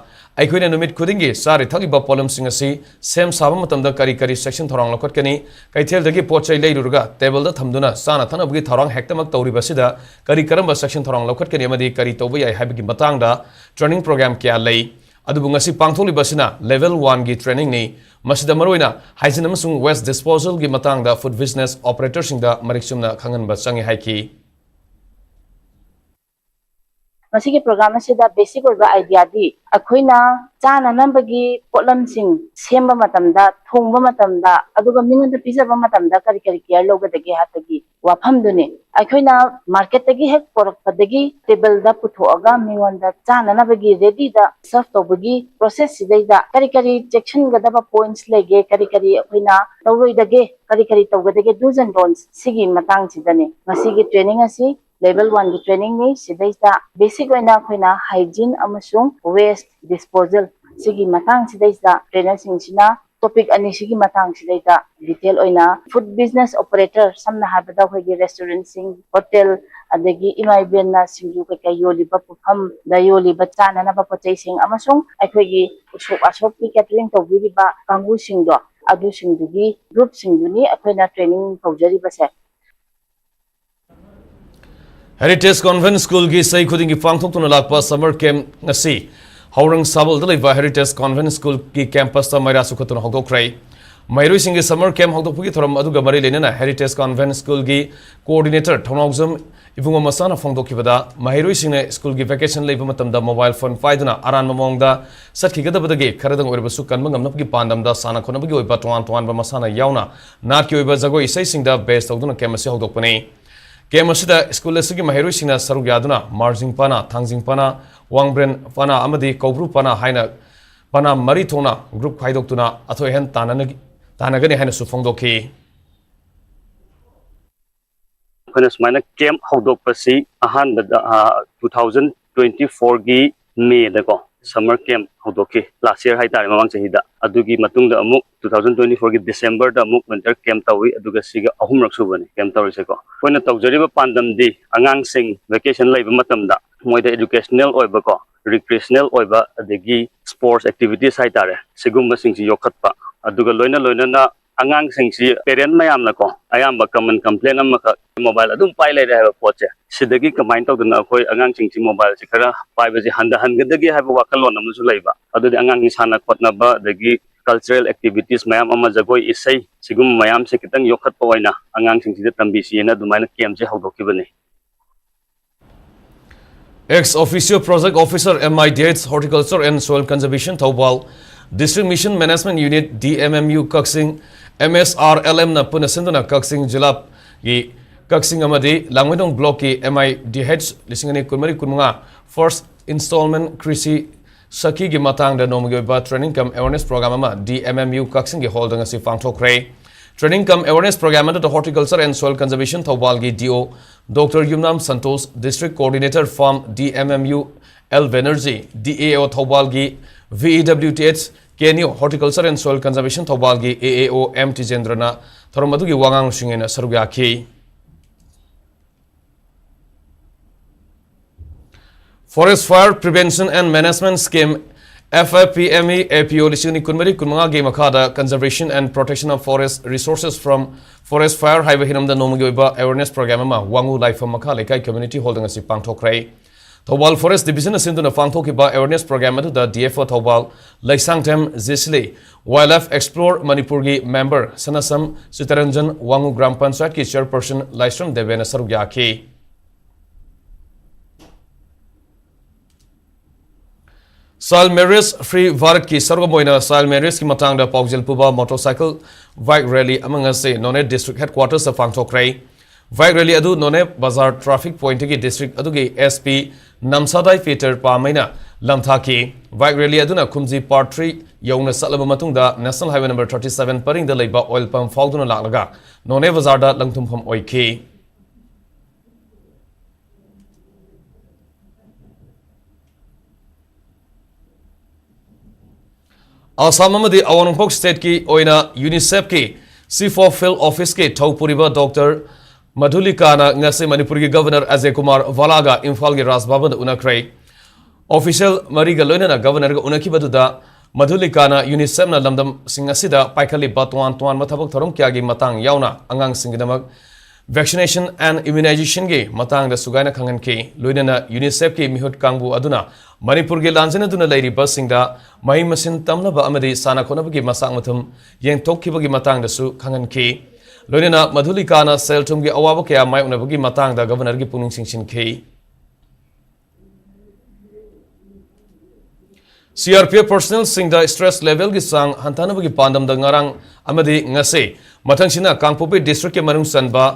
ꯑꯩꯈꯣꯏꯅ ꯅꯨꯃꯤꯠ ꯈꯨꯗꯤꯡꯒꯤ ꯆꯥꯔꯤ ꯊꯛꯂꯤꯕ ꯄꯣꯠꯂꯝꯁꯤꯡ ꯑꯁꯤ ꯁꯦꯝ ꯁꯥꯕ ꯃꯇꯝꯗ ꯀꯔꯤ ꯀꯔꯤ ꯆꯦꯛꯁꯤꯟ ꯊꯧꯔꯥꯡ ꯂꯧꯈꯠꯀꯅꯤ, ꯀꯩꯊꯦꯜꯗꯒꯤ ꯄꯣꯠ ꯆꯩ ꯂꯩꯔꯨꯔꯒ ꯇꯦꯕꯜꯗ ꯊꯝꯗꯨꯅ ꯆꯥꯅ ꯊꯛꯅꯕꯒꯤ ꯊꯧꯔꯥꯡ ꯍꯦꯛꯇꯃꯛ ꯇꯧꯔꯤꯕꯁꯤꯗ ꯀꯔꯤ ꯀꯔꯝꯕ ꯆꯦꯛꯁꯤꯟ ꯊꯧꯔꯥꯡ ꯂꯧꯈꯠꯀꯅꯤ ꯑꯃꯗꯤ ꯀꯔꯤ ꯇꯧꯕ ꯌꯥꯏ ꯍꯥꯏꯕꯒꯤ ꯃꯇꯥꯡꯗ training program ꯀꯌꯥ ꯂꯩ꯫ ꯑꯗꯨꯕꯨ ꯉꯁꯤ ꯄꯥꯡꯊꯣꯛꯂꯤꯕ ꯑꯁꯤꯅ level one ꯒꯤ training ꯅꯤ꯫ ꯃꯁꯤꯗ ꯃꯔꯨꯑꯣꯏꯅ hygiene ꯑꯃꯁꯨꯡ waste disposal ꯒꯤ ꯃꯇꯥꯡꯗ food business operator ꯁꯤꯡꯗ ꯃꯔꯤꯛ ꯆꯨꯝꯅ ꯈꯪꯍꯟꯕ ꯆꯪꯏ ꯍꯥꯏꯈꯤ꯫ ꯃꯁꯤꯒꯤ program ꯑꯁꯤꯗ basic ꯑꯣꯏꯕ idea ꯗꯤ ꯑꯩꯈꯣꯏꯅ ꯆꯥꯅꯅꯕꯒꯤ ꯄꯣꯠꯂꯝꯁꯤꯡ ꯁꯦꯝꯕ ꯃꯇꯝꯗ, ꯊꯣꯡꯕ ꯃꯇꯝꯗ, ꯑꯗꯨꯒ ꯃꯤꯉꯣꯟꯗ ꯄꯤꯖꯕ ꯃꯇꯝꯗ ꯀꯔꯤ ꯀꯔꯤ care ꯂꯧꯒꯗꯒꯦ ꯍꯥꯏꯕꯒꯤ ꯋꯥꯐꯝꯗꯨꯅꯤ꯫ ꯑꯩꯈꯣꯏꯅ market ꯇꯒꯤ ꯍꯦꯛ ꯄꯨꯔꯛꯄꯗꯒꯤ table ꯗ ꯄꯨꯊꯣꯛꯑꯒ ꯃꯤꯉꯣꯟꯗ ꯆꯥꯅꯅꯕꯒꯤ ready ꯗ serve ꯇꯧꯕꯒꯤ process ꯁꯤꯗꯩꯗ ꯀꯔꯤ ꯀꯔꯤ ꯆꯦꯛꯁꯤꯟꯒꯗꯕ points ꯂꯩꯒꯦ, ꯀꯔꯤ ꯀꯔꯤ ꯑꯩꯈꯣꯏꯅ ꯇꯧꯔꯣꯏꯗꯒꯦ, ꯀꯔꯤ ꯀꯔꯤ ꯇꯧꯒꯗꯒꯦ, do's and don'ts ꯁꯤꯒꯤ ꯃꯇꯥꯡꯁꯤꯗꯅꯤ ꯉꯁꯤꯒꯤ training ꯑꯁꯤ꯫ Level one ꯒꯤ training ꯅꯤ꯫ ꯁꯤꯗꯩꯁꯤꯗ basic ꯑꯣꯏꯅ ꯑꯩꯈꯣꯏꯅ hygiene ꯑꯃꯁꯨꯡ waste disposal ꯁꯤꯒꯤ ꯃꯇꯥꯡꯁꯤꯗꯩꯁꯤꯗ trainer ꯁꯤꯡꯁꯤꯅ topic ꯑꯅꯤꯁꯤꯒꯤ ꯃꯇꯥꯡꯁꯤꯗꯩꯗ detail ꯑꯣꯏꯅ food business operator, ꯁꯝꯅ ꯍꯥꯏꯔꯕꯗ ꯑꯩꯈꯣꯏꯒꯤ restaurant ꯁꯤꯡ, hotel, ꯑꯗꯒꯤ ꯏꯃꯥ ꯏꯕꯦꯟꯅ ꯁꯤꯡꯖꯨ ꯀꯩꯀꯩ ꯌꯣꯜꯂꯤꯕ ꯄꯨꯈꯝꯗ ꯌꯣꯜꯂꯤꯕ ꯆꯥꯅꯅꯕ ꯄꯣꯠ ꯆꯩꯁꯤꯡ ꯑꯃꯁꯨꯡ ꯑꯩꯈꯣꯏꯒꯤ ꯎꯁꯣꯞ ꯋꯥꯁꯣꯞꯀꯤ catering ꯇꯧꯕꯤꯔꯤꯕ ꯀꯥꯡꯕꯨꯁꯤꯡꯗꯣ, ꯑꯗꯨꯁꯤꯡꯗꯨꯒꯤ group ꯁꯤꯡꯗꯨꯅꯤ ꯑꯩꯈꯣꯏꯅ training ꯇꯧꯖꯔꯤꯕꯁꯦ꯫ Heritage Convent School ꯒꯤ ꯆꯍꯤ ꯈꯨꯗꯤꯡꯒꯤ ꯄꯥꯡꯊꯣꯛꯇꯨꯅ ꯂꯥꯛꯄ summer camp ꯉꯁꯤ ꯍꯧꯔꯪ ꯁꯥꯕꯜꯗ ꯂꯩꯕ Heritage Convent School ꯒꯤ campus ꯇ ꯃꯩꯔꯥ ꯆꯨꯈꯠꯇꯨꯅ ꯍꯧꯗꯣꯛꯈ꯭ꯔꯦ꯫ ꯃꯍꯩꯔꯣꯏꯁꯤꯡꯒꯤ summer camp ꯍꯧꯗꯣꯛꯄꯒꯤ ꯊꯧꯔꯝ ꯑꯗꯨꯒ ꯃꯔꯤ ꯂꯩꯅꯅ Heritage Convent Schoolꯒꯤ coordinator ꯊꯧꯅꯥꯎꯖꯝ ꯏꯕꯨꯡꯉꯣ ꯃꯆꯥꯅ ꯐꯣꯡꯗꯣꯛꯈꯤꯕꯗ, ꯃꯍꯩꯔꯣꯏꯁꯤꯡꯅ ꯁ꯭ꯀꯨꯜꯒꯤ vacation ꯂꯩꯕ ꯃꯇꯝꯗ mobile phone ꯄꯥꯏꯗꯨꯅ ꯑꯔꯥꯟꯕ ꯃꯑꯣꯡꯗ ꯆꯠꯈꯤꯒꯗꯕꯗꯒꯤ ꯈꯔꯗꯪ ꯑꯣꯏꯔꯕꯁꯨ ꯀꯟꯕ ꯉꯝꯅꯕꯒꯤ ꯄꯥꯟꯗꯝꯗ ꯁꯥꯟꯅ ꯈꯣꯠꯅꯕꯒꯤ ꯑꯣꯏꯕ ꯇꯣꯉꯥꯟ ꯇꯣꯉꯥꯟꯕ ꯃꯁꯥꯟꯅ ꯌꯥꯎꯅ ꯅꯥꯠꯀꯤ ꯑꯣꯏꯕ ꯖꯒꯣꯏ ꯏꯁꯩꯁꯤꯡꯗ base ꯇꯧꯗꯨꯅ camp ꯑꯁꯤ ꯍꯧꯗꯣꯛꯄꯅꯤ꯫ Camp ꯑꯁꯤꯗ ꯁ꯭ꯀꯨꯜ ꯑꯁꯤꯒꯤ ꯃꯍꯩꯔꯣꯏꯁꯤꯡꯅ ꯁꯔꯨꯛ ꯌꯥꯗꯨꯅ ꯃꯥꯔꯖꯤꯡ ꯄꯥꯅꯥ, ꯊꯥꯡꯖꯤꯡ ꯄꯥꯅꯥ, ꯋꯥꯡꯕ꯭ꯔꯦꯟ ꯄꯥꯅꯥ ꯑꯃꯗꯤ ꯀꯧꯕ꯭ꯔꯨ ꯄꯥꯅꯥ ꯍꯥꯏꯅ ꯄꯥꯅꯥ ꯃꯔꯤ ꯊꯣꯛꯅ group ꯈꯥꯏꯗꯣꯛꯇꯨꯅ ꯑꯊꯣꯏ ꯑꯍꯦꯟ ꯇꯥꯟꯅꯅ-, ꯇꯥꯟꯅꯒꯅꯤ ꯍꯥꯏꯅꯁꯨ ꯐꯣꯡꯗꯣꯛꯈꯤ꯫ ꯑꯩꯈꯣꯏꯅ ꯁꯨꯃꯥꯏꯅ camp ꯍꯧꯗꯣꯛꯄꯁꯤ ꯑꯍꯥꯟꯕꯗ, ꯑ, two thousand twenty fourꯒꯤ Mayꯗꯀꯣ summer camp ꯍꯧꯗꯣꯛꯈꯤ, last year ꯍꯥꯏꯇꯥꯔꯦ, ꯃꯃꯥꯡ ꯆꯍꯤꯗ꯫ ꯑꯗꯨꯒꯤ ꯃꯇꯨꯡꯗ ꯑꯃꯨꯛ two thousand twenty fourꯒꯤ Decemberꯗ ꯑꯃꯨꯛ winter camp ꯇꯧꯏ, ꯑꯗꯨꯒ ꯁꯤꯒ ꯑꯍꯨꯝꯔꯛ ꯁꯨꯕꯅꯤ camp ꯇꯧꯔꯤꯁꯦꯀꯣ꯫ ꯑꯩꯈꯣꯏꯅ ꯇꯧꯖꯔꯤꯕ ꯄꯥꯟꯗꯝꯗꯤ ꯑꯉꯥꯡꯁꯤꯡ vacation ꯂꯩꯕ ꯃꯇꯝꯗ ꯃꯣꯏꯗ educational ꯑꯣꯏꯕꯀꯣ, recreational ꯑꯣꯏꯕ, ꯑꯗꯒꯤ sports activities ꯍꯥꯏꯇꯥꯔꯦ, ꯁꯤꯒꯨꯝꯕꯁꯤꯡꯁꯤ ꯌꯣꯛꯈꯠꯄ, ꯑꯗꯨꯒ ꯂꯣꯏꯅ ꯂꯣꯏꯅꯅ ꯑꯉꯥꯡꯁꯤꯡꯁꯤ parent ꯃꯌꯥꯝꯅꯀꯣ, ꯑꯌꯥꯝꯕ common complaint ꯑꯃꯈꯛ, mobile ꯑꯗꯨꯝ ꯄꯥꯏ ꯂꯩꯔꯦ ꯍꯥꯏꯕ ꯄꯣꯠꯁꯦ, ꯁꯤꯗꯒꯤ ꯀꯃꯥꯏꯅ ꯇꯧꯗꯅ ꯑꯩꯈꯣꯏ ꯑꯉꯥꯡꯁꯤꯡꯁꯤ mobileꯁꯤ ꯈꯔ ꯄꯥꯏꯕꯁꯤ ꯍꯟꯊꯍꯟꯒꯗꯒꯦ ꯍꯥꯏꯕ ꯋꯥꯈꯜꯂꯣꯟ ꯑꯃꯁꯨ ꯂꯩꯕ꯫ ꯑꯗꯨꯗꯤ ꯑꯉꯥꯡꯁꯤ ꯁꯥꯟꯅ ꯈꯣꯠꯅꯕ, ꯑꯗꯒꯤ cultural activities ꯃꯌꯥꯝ ꯑꯃ, ꯖꯒꯣꯏ ꯏꯁꯩ ꯁꯤꯒꯨꯝꯕ ꯃꯌꯥꯝꯁꯦ ꯈꯤꯇꯪ ꯌꯣꯛꯈꯠꯄ ꯑꯣꯏꯅ ꯑꯉꯥꯡꯁꯤꯡꯁꯤꯗ ꯇꯝꯕꯤꯁꯤꯅ ꯑꯗꯨꯃꯥꯏꯅ campꯁꯦ ꯍꯧꯗꯣꯛꯈꯤꯕꯅꯤ꯫ Ex officio Project Officer, M I D H, Horticulture and Soil Conservation, Thoubal, District Mission Management Unit, D M M U, Kakching, M S R L M ꯅ ꯄꯨꯟꯅ ꯁꯤꯟꯗꯨꯅ ꯀꯛꯆꯤꯡ ꯖꯤꯂꯥꯒꯤ ꯀꯛꯆꯤꯡ ꯑꯃꯗꯤ ꯂꯥꯡꯃꯩꯗꯣꯡ blockꯀꯤ M I D H ꯂꯤꯁꯤꯡ ꯑꯅꯤ ꯀꯨꯟꯃꯔꯤ ꯀꯨꯟꯃꯉꯥ first installment ꯀ꯭ꯔꯤꯁꯤ ꯁꯈꯤꯒꯤ ꯃꯇꯥꯡꯗ ꯅꯣꯡꯃꯒꯤ ꯑꯣꯏꯕ training cum awareness program ꯑꯃ D M M U ꯀꯛꯆꯤꯡꯒꯤ hallꯗ ꯉꯁꯤ ꯄꯥꯡꯊꯣꯛꯈ꯭ꯔꯦ꯫ Training cum awareness program ꯑꯗꯨꯗ Horticulture and Soil Conservation ꯊꯧꯕꯥꯜꯒꯤ D O Doctor Yumnam Santosh, District Coordinator Farm D M M U L Banerjee, D A O ꯊꯧꯕꯥꯜꯒꯤ V E W T H, K N U Horticulture and Soil Conservation ꯊꯧꯕꯥꯜꯒꯤ A A O M ꯇꯤꯖꯦꯟꯗ꯭ꯔꯅ ꯊꯧꯔꯝ ꯑꯗꯨꯒꯤ ꯋꯥꯉꯥꯡꯁꯤꯡ ꯑꯣꯏꯅ ꯁꯔꯨꯛ ꯌꯥꯈꯤ꯫ Forest Fire Prevention and Management Scheme, F F P M E A P O ꯂꯤꯁꯤꯡ ꯑꯅꯤ ꯀꯨꯟꯃꯔꯤ ꯀꯨꯟꯃꯉꯥꯒꯤ ꯃꯈꯥꯗ Conservation and Protection of Forest Resources from Forest Fire ꯍꯥꯏꯕ ꯍꯤꯔꯝꯗ ꯅꯣꯡꯃꯒꯤ ꯑꯣꯏꯕ awareness program ꯑꯃ ꯋꯥꯉꯨ ꯂꯥꯏꯐꯝ ꯃꯈꯥ ꯂꯩꯀꯥꯏ community hallꯗ ꯉꯁꯤ ꯄꯥꯡꯊꯣꯛꯈ꯭ꯔꯦ꯫ ꯊꯧꯕꯥꯜ Forest Division ꯅ ꯁꯤꯟꯗꯨꯅ ꯄꯥꯡꯊꯣꯛꯈꯤꯕ awareness program ꯑꯗꯨꯗ D F O Thoubal Leishangthem Jesili, Wildlife Explore ꯃꯅꯤꯄꯨꯔꯒꯤ member ꯁꯅꯥꯁꯝ ꯆꯤꯇꯔꯟꯖꯟ, ꯋꯥꯉꯨ ꯒ꯭ꯔꯥꯝ ꯄꯟꯆꯥꯌꯠꯀꯤ chairperson ꯂꯥꯏꯁ꯭ꯔꯝ ꯗꯦꯕꯦꯅ ꯁꯔꯨꯛ ꯌꯥꯈꯤ꯫ Child Marriage Free ꯚꯥꯔꯠꯀꯤ ꯁꯔꯨꯛ ꯑꯃ ꯑꯣꯏꯅ child marriage ꯀꯤ ꯃꯇꯥꯡꯗ ꯄꯥꯎꯖꯦꯜ ꯄꯨꯕ motorcycle bike rally ꯑꯃ ꯉꯁꯤ ꯅꯣꯅꯦ district headquarters ꯇ ꯄꯥꯡꯊꯣꯛꯈ꯭ꯔꯦ꯫ Bike rally ꯑꯗꯨ ꯅꯣꯅꯦ ꯕꯖꯥꯔ traffic point ꯇꯒꯤ district ꯑꯗꯨꯒꯤ S P ꯅꯝꯁꯥꯗꯥꯏ ꯄꯤꯇꯔ ꯄꯥꯃꯩꯅ ꯂꯝꯊꯥꯈꯤ꯫ Bike rally ꯑꯗꯨꯅ ꯈꯨꯝꯖꯤ part three ꯌꯧꯅ ꯆꯠꯂꯕ ꯃꯇꯨꯡꯗ National Highway number thirty seven ꯄꯔꯤꯡꯗ ꯂꯩꯕ oil pump ꯐꯥꯎꯗꯨꯅ ꯂꯥꯛꯂꯒ ꯅꯣꯅꯦ ꯕꯖꯥꯔꯗ ꯂꯪꯊꯨꯝꯐꯝ ꯑꯣꯏꯈꯤ꯫ ꯑꯁꯥꯝ ꯑꯃꯗꯤ ꯑꯋꯥꯡ ꯅꯣꯡꯄꯣꯛ state ꯀꯤ ꯑꯣꯏꯅ UNICEF ꯀꯤ Chief of Field Office ꯀꯤ ꯊꯧ ꯄꯨꯔꯤꯕ Doctor ꯃꯙꯨꯂꯤꯀꯥꯅ ꯉꯁꯤ ꯃꯅꯤꯄꯨꯔꯒꯤ Governor ꯑꯖꯌ ꯀꯨꯃꯥꯔ ꯚꯥꯂꯥꯒ ꯏꯝꯐꯥꯜꯒꯤ ꯔꯥꯖ ꯚꯕꯟꯗ ꯎꯅꯈ꯭ꯔꯦ꯫ Official ꯃꯔꯤꯒ ꯂꯣꯏꯅꯅ Governor ꯒ ꯎꯅꯈꯤꯕꯗꯨꯗ ꯃꯙꯨꯂꯤꯀꯥꯅ UNICEF ꯅ ꯂꯝꯗꯝꯁꯤꯡ ꯑꯁꯤꯗ ꯄꯥꯏꯈꯠꯂꯤꯕ ꯇꯣꯉꯥꯟ ꯇꯣꯉꯥꯟꯕ ꯊꯕꯛ ꯊꯧꯔꯝ ꯀꯌꯥꯒꯤ ꯃꯇꯥꯡ ꯌꯥꯎꯅ ꯑꯉꯥꯡꯁꯤꯡꯒꯤꯗꯃꯛ vaccination and immunization ꯒꯤ ꯃꯇꯥꯡꯗ ꯁꯨꯒꯥꯏꯅ ꯈꯪꯍꯟꯈꯤ꯫ ꯂꯣꯏꯅꯅ UNICEF ꯀꯤ ꯃꯤꯍꯨꯠ ꯀꯥꯡꯕꯨ ꯑꯗꯨꯅ ꯃꯅꯤꯄꯨꯔꯒꯤ ꯂꯥꯟꯖꯦꯟ ꯑꯗꯨꯅ ꯂꯩꯔꯤꯕꯁꯤꯡꯗ ꯃꯍꯩ ꯃꯁꯤꯡ ꯇꯝꯅꯕ ꯑꯃꯗꯤ ꯁꯥꯟꯅ ꯈꯣꯠꯅꯕꯒꯤ ꯃꯁꯥꯛ ꯃꯊꯨꯝ ꯌꯦꯡꯊꯣꯛꯈꯤꯕꯒꯤ ꯃꯇꯥꯡꯗꯁꯨ ꯈꯪꯍꯟꯈꯤ꯫ ꯂꯣꯏꯅꯅ ꯃꯙꯨꯂꯤꯀꯥꯅ ꯁꯦꯜ ꯊꯨꯝꯒꯤ ꯑꯋꯥꯕ ꯀꯌꯥ ꯃꯥꯌꯣꯛꯅꯕꯒꯤ ꯃꯇꯥꯡꯗ Governor ꯒꯤ ꯄꯨꯛꯅꯤꯡ ꯆꯤꯡꯁꯤꯟꯈꯤ꯫ C R P F personnel ꯁꯤꯡꯗ stress level ꯒꯤ ꯆꯥꯡ ꯍꯟꯊꯅꯕꯒꯤ ꯄꯥꯟꯗꯝꯗ ꯉꯔꯥꯡ ꯑꯃꯗꯤ ꯉꯁꯤ ꯃꯊꯪꯁꯤꯅ ꯀꯥꯡꯄꯣꯛꯄꯤ district ꯀꯤ ꯃꯅꯨꯡ ꯆꯟꯕ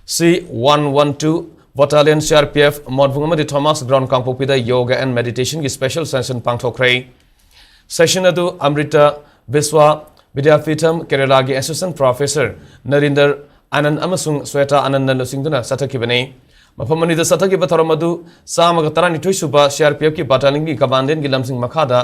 C one one two Battalion C R P F ꯃꯣꯠꯕꯨꯡ ꯑꯃꯗꯤ Thomas Ground ꯀꯥꯡꯄꯣꯛꯄꯤꯗ Yoga and Meditation ꯒꯤ special session ꯄꯥꯡꯊꯣꯛꯈ꯭ꯔꯦ꯫ Session ꯑꯗꯨ Amrita Biswa Vidyapitham Kerala ꯒꯤ Assistant Professor Narinder Anand ꯑꯃꯁꯨꯡ Sweta Anand ꯅ ꯂꯨꯆꯤꯡꯗꯨꯅ ꯆꯠꯊꯈꯤꯕꯅꯤ꯫ ꯃꯐꯝ ꯑꯅꯤꯗ ꯆꯠꯊꯈꯤꯕ ꯊꯧꯔꯝ ꯑꯗꯨ ꯆꯥꯝꯃꯒ ꯇꯔꯥꯅꯤꯊꯣꯏ ꯁꯨꯕ C R P F ꯀꯤ battalion ꯒꯤ commandant ꯀꯤ ꯂꯝꯁꯤꯡ ꯃꯈꯥꯗ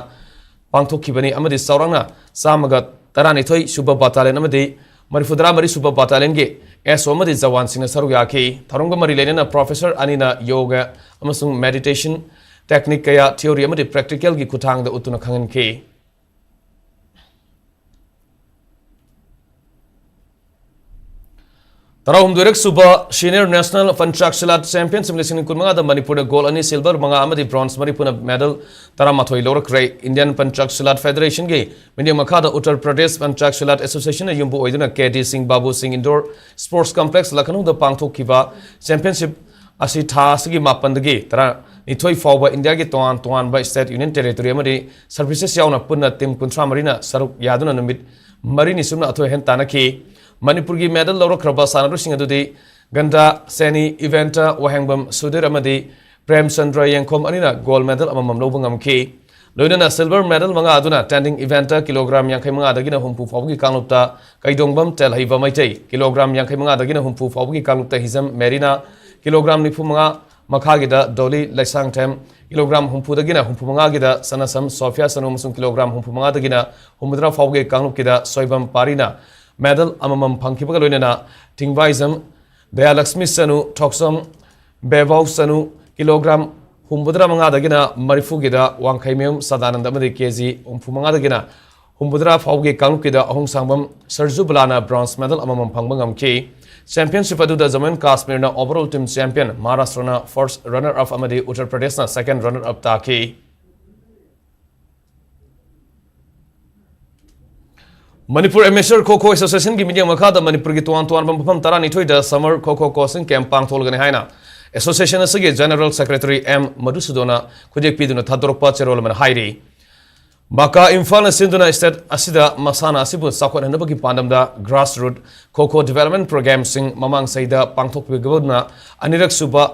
ꯄꯥꯡꯊꯣꯛꯈꯤꯕꯅꯤ ꯑꯃꯗꯤ ꯆꯥꯎꯔꯥꯛꯅ ꯆꯥꯝꯃꯒ ꯇꯔꯥꯅꯤꯊꯣꯏ ꯁꯨꯕ battalion ꯑꯃꯗꯤ ꯃꯔꯤꯐꯨꯇꯔꯥ ꯃꯔꯤ ꯁꯨꯕ battalion ꯒꯤ S O ꯑꯃꯗꯤ ꯖꯋꯥꯟꯁꯤꯡꯅ ꯁꯔꯨꯛ ꯌꯥꯈꯤ꯫ ꯊꯧꯔꯝꯒ ꯃꯔꯤ ꯂꯩꯅꯅ professor ꯑꯅꯤꯅ yoga ꯑꯃꯁꯨꯡ meditation technique ꯀꯌꯥ theory ꯑꯃꯗꯤ practical ꯒꯤ ꯈꯨꯠꯊꯥꯡꯗ ꯎꯠꯇꯨꯅ ꯈꯪꯍꯟꯈꯤ꯫ ꯇꯔꯥꯍꯨꯝꯗꯣꯏꯔꯛ ꯁꯨꯕ Senior National Panchak Silat Championship ꯂꯤꯁꯤꯡ ꯀꯨꯟꯃꯉꯥꯗ ꯃꯅꯤꯄꯨꯔꯗ gold ꯑꯅꯤ, silver ꯃꯉꯥ ꯑꯃꯗꯤ bronze ꯃꯔꯤꯐꯨꯅ medal ꯇꯔꯥꯃꯥꯊꯣꯏ ꯂꯧꯔꯛꯈ꯭ꯔꯦ꯫ Indian Panchak Silat Federationꯒꯤ ꯃꯤꯠꯌꯦꯡ ꯃꯈꯥꯗ Uttar Pradesh Panchak Silat Associationꯅ ꯌꯨꯝꯕꯨ ꯑꯣꯏꯗꯨꯅ K D Singh Babu Singh Indoor Sports Complex ꯂꯈꯅꯧꯗ ꯄꯥꯡꯊꯣꯛꯈꯤꯕ championship ꯑꯁꯤ ꯊꯥ ꯑꯁꯤꯒꯤ ꯃꯥꯄꯟꯗꯒꯤ ꯇꯔꯥꯅꯤꯊꯣꯏ ꯐꯥꯎꯕ ꯏꯟꯗꯤꯌꯥꯒꯤ ꯇꯣꯉꯥꯟ ꯇꯣꯉꯥꯟꯕ state, union territory ꯑꯃꯗꯤ services ꯌꯥꯎꯅ ꯄꯨꯟꯅ team ꯀꯨꯟꯊ꯭ꯔꯥ ꯃꯔꯤꯅ ꯁꯔꯨꯛ ꯌꯥꯗꯨꯅ ꯅꯨꯃꯤꯠ ꯃꯔꯤꯅꯤ ꯆꯨꯞꯅ ꯑꯊꯣꯏ ꯑꯍꯦꯟ ꯇꯥꯟꯅꯈꯤ꯫ ꯃꯅꯤꯄꯨꯔꯒꯤ medal ꯂꯧꯔꯛꯈ꯭ꯔꯕ ꯁꯥꯟꯅꯔꯣꯏꯁꯤꯡ ꯑꯗꯨꯗꯤ ꯒꯟꯗꯥ ꯁꯦꯅꯤ, ꯏꯚꯦꯟꯇ ꯋꯥꯍꯦꯡꯕꯝ ꯁꯨꯙꯤꯔ ꯑꯃꯗꯤ ꯄ꯭ꯔꯦꯝꯆꯟꯗ꯭ꯔ ꯌꯦꯡꯈꯣꯝ ꯑꯅꯤꯅ gold medal ꯑꯃꯃꯝ ꯂꯧꯕ ꯉꯝꯈꯤ꯫ ꯂꯣꯏꯅꯅ silver medal ꯃꯉꯥ ꯑꯗꯨꯅ standing eventꯇ kilogram ꯌꯥꯡꯈꯩ ꯃꯉꯥꯗꯒꯤꯅ ꯍꯨꯝꯐꯨ ꯐꯥꯎꯕꯒꯤ ꯀꯥꯡꯂꯨꯞꯇ ꯀꯩꯗꯣꯡꯕꯝ ꯇꯦꯜꯍꯩꯕ ꯃꯩꯇꯩ, kilogram ꯌꯥꯡꯈꯩ ꯃꯉꯥꯗꯒꯤꯅ ꯍꯨꯝꯐꯨ ꯐꯥꯎꯕꯒꯤ ꯀꯥꯡꯂꯨꯞꯇ ꯍꯤꯖꯝ ꯃꯦꯔꯤꯅꯥ, kilogram ꯅꯤꯐꯨ ꯃꯉꯥ ꯃꯈꯥꯒꯤꯗ ꯗꯣꯂꯤ ꯂꯩꯁꯥꯡꯊꯦꯝ, kilogram ꯍꯨꯝꯐꯨꯗꯒꯤꯅ ꯍꯨꯝꯐꯨ ꯃꯉꯥꯒꯤꯗ ꯁꯅꯥꯁꯝ ꯁꯣꯐꯤꯌꯥ ꯁꯅꯨ ꯑꯃꯁꯨꯡ kilogram ꯍꯨꯝꯐꯨ ꯃꯉꯥꯗꯒꯤꯅ ꯍꯨꯝꯐꯨꯇꯔꯥ ꯐꯥꯎꯕꯒꯤ ꯀꯥꯡꯂꯨꯞꯀꯤꯗ ꯁꯣꯏꯕꯝ ꯄꯥꯔꯤꯅ medal ꯑꯃꯃꯝ ꯐꯪꯈꯤꯕꯒ ꯂꯣꯏꯅꯅ ꯊꯤꯡꯕꯥꯏꯖꯝ ꯗꯌꯥꯂꯛꯁꯃꯤ ꯆꯅꯨ, ꯊꯣꯛꯁꯝ ꯕꯦꯕꯥꯎ ꯆꯅꯨ, kilogram ꯍꯨꯝꯐꯨꯇꯔꯥ ꯃꯉꯥꯗꯒꯤꯅ ꯃꯔꯤꯐꯨꯒꯤꯗ ꯋꯥꯡꯈꯩꯃꯌꯨꯝ ꯁꯗꯥꯅꯟꯗ ꯑꯃꯗꯤ K G ꯍꯨꯝꯐꯨ ꯃꯉꯥꯗꯒꯤꯅ ꯍꯨꯝꯐꯨꯇꯔꯥ ꯐꯥꯎꯕꯒꯤ ꯀꯥꯡꯂꯨꯞꯀꯤꯗ ꯑꯍꯨꯝꯁꯥꯡꯕꯝ ꯁꯔꯖꯨꯕꯂꯥꯅ bronze medal ꯑꯃꯃꯝ ꯐꯪꯕ ꯉꯝꯈꯤ꯫ Championship ꯑꯗꯨꯗ ꯖꯃꯨ ꯑꯦꯟ ꯀꯥꯁꯃꯤꯔꯅ overall team champion, ꯃꯍꯥꯔꯥꯁꯇ꯭ꯔꯅ first runner up ꯑꯃꯗꯤ ꯎꯠꯇꯔ ꯄ꯭ꯔꯗꯦꯁꯅ second runner up ꯇꯥꯈꯤ꯫ ꯃꯅꯤꯄꯨꯔ Amateur Kho Kho Associationꯒꯤ ꯃꯤꯠꯌꯦꯡ ꯃꯈꯥꯗ ꯃꯅꯤꯄꯨꯔꯒꯤ ꯇꯣꯉꯥꯟ ꯇꯣꯉꯥꯟꯕ ꯃꯐꯝ ꯇꯔꯥꯅꯤꯊꯣꯏꯗ summer Kho Kho coaching camp ꯄꯥꯡꯊꯣꯛꯂꯒꯅꯤ ꯍꯥꯏꯅ association ꯑꯁꯤꯒꯤ general secretary M ꯃꯙꯨꯁꯨꯗꯣꯟꯅ ꯈꯨꯗꯦꯛ ꯄꯤꯗꯨꯅ ꯊꯥꯗꯣꯔꯛꯄ ꯆꯦꯔꯣꯜ ꯑꯃꯅ ꯍꯥꯏꯔꯤ꯫ ꯃꯀꯥ ꯏꯝꯐꯥꯜꯅ ꯁꯤꯟꯗꯨꯅ state ꯑꯁꯤꯗ ꯃꯁꯥꯟꯅ ꯑꯁꯤꯕꯨ ꯆꯥꯎꯈꯠꯍꯟꯅꯕꯒꯤ ꯄꯥꯟꯗꯝꯗ grassroot Kho Kho development programꯁꯤꯡ ꯃꯃꯥꯡ ꯆꯍꯤꯗ ꯄꯥꯡꯊꯣꯛꯄꯤꯒꯗꯨꯅ ꯑꯅꯤꯔꯛ ꯁꯨꯕ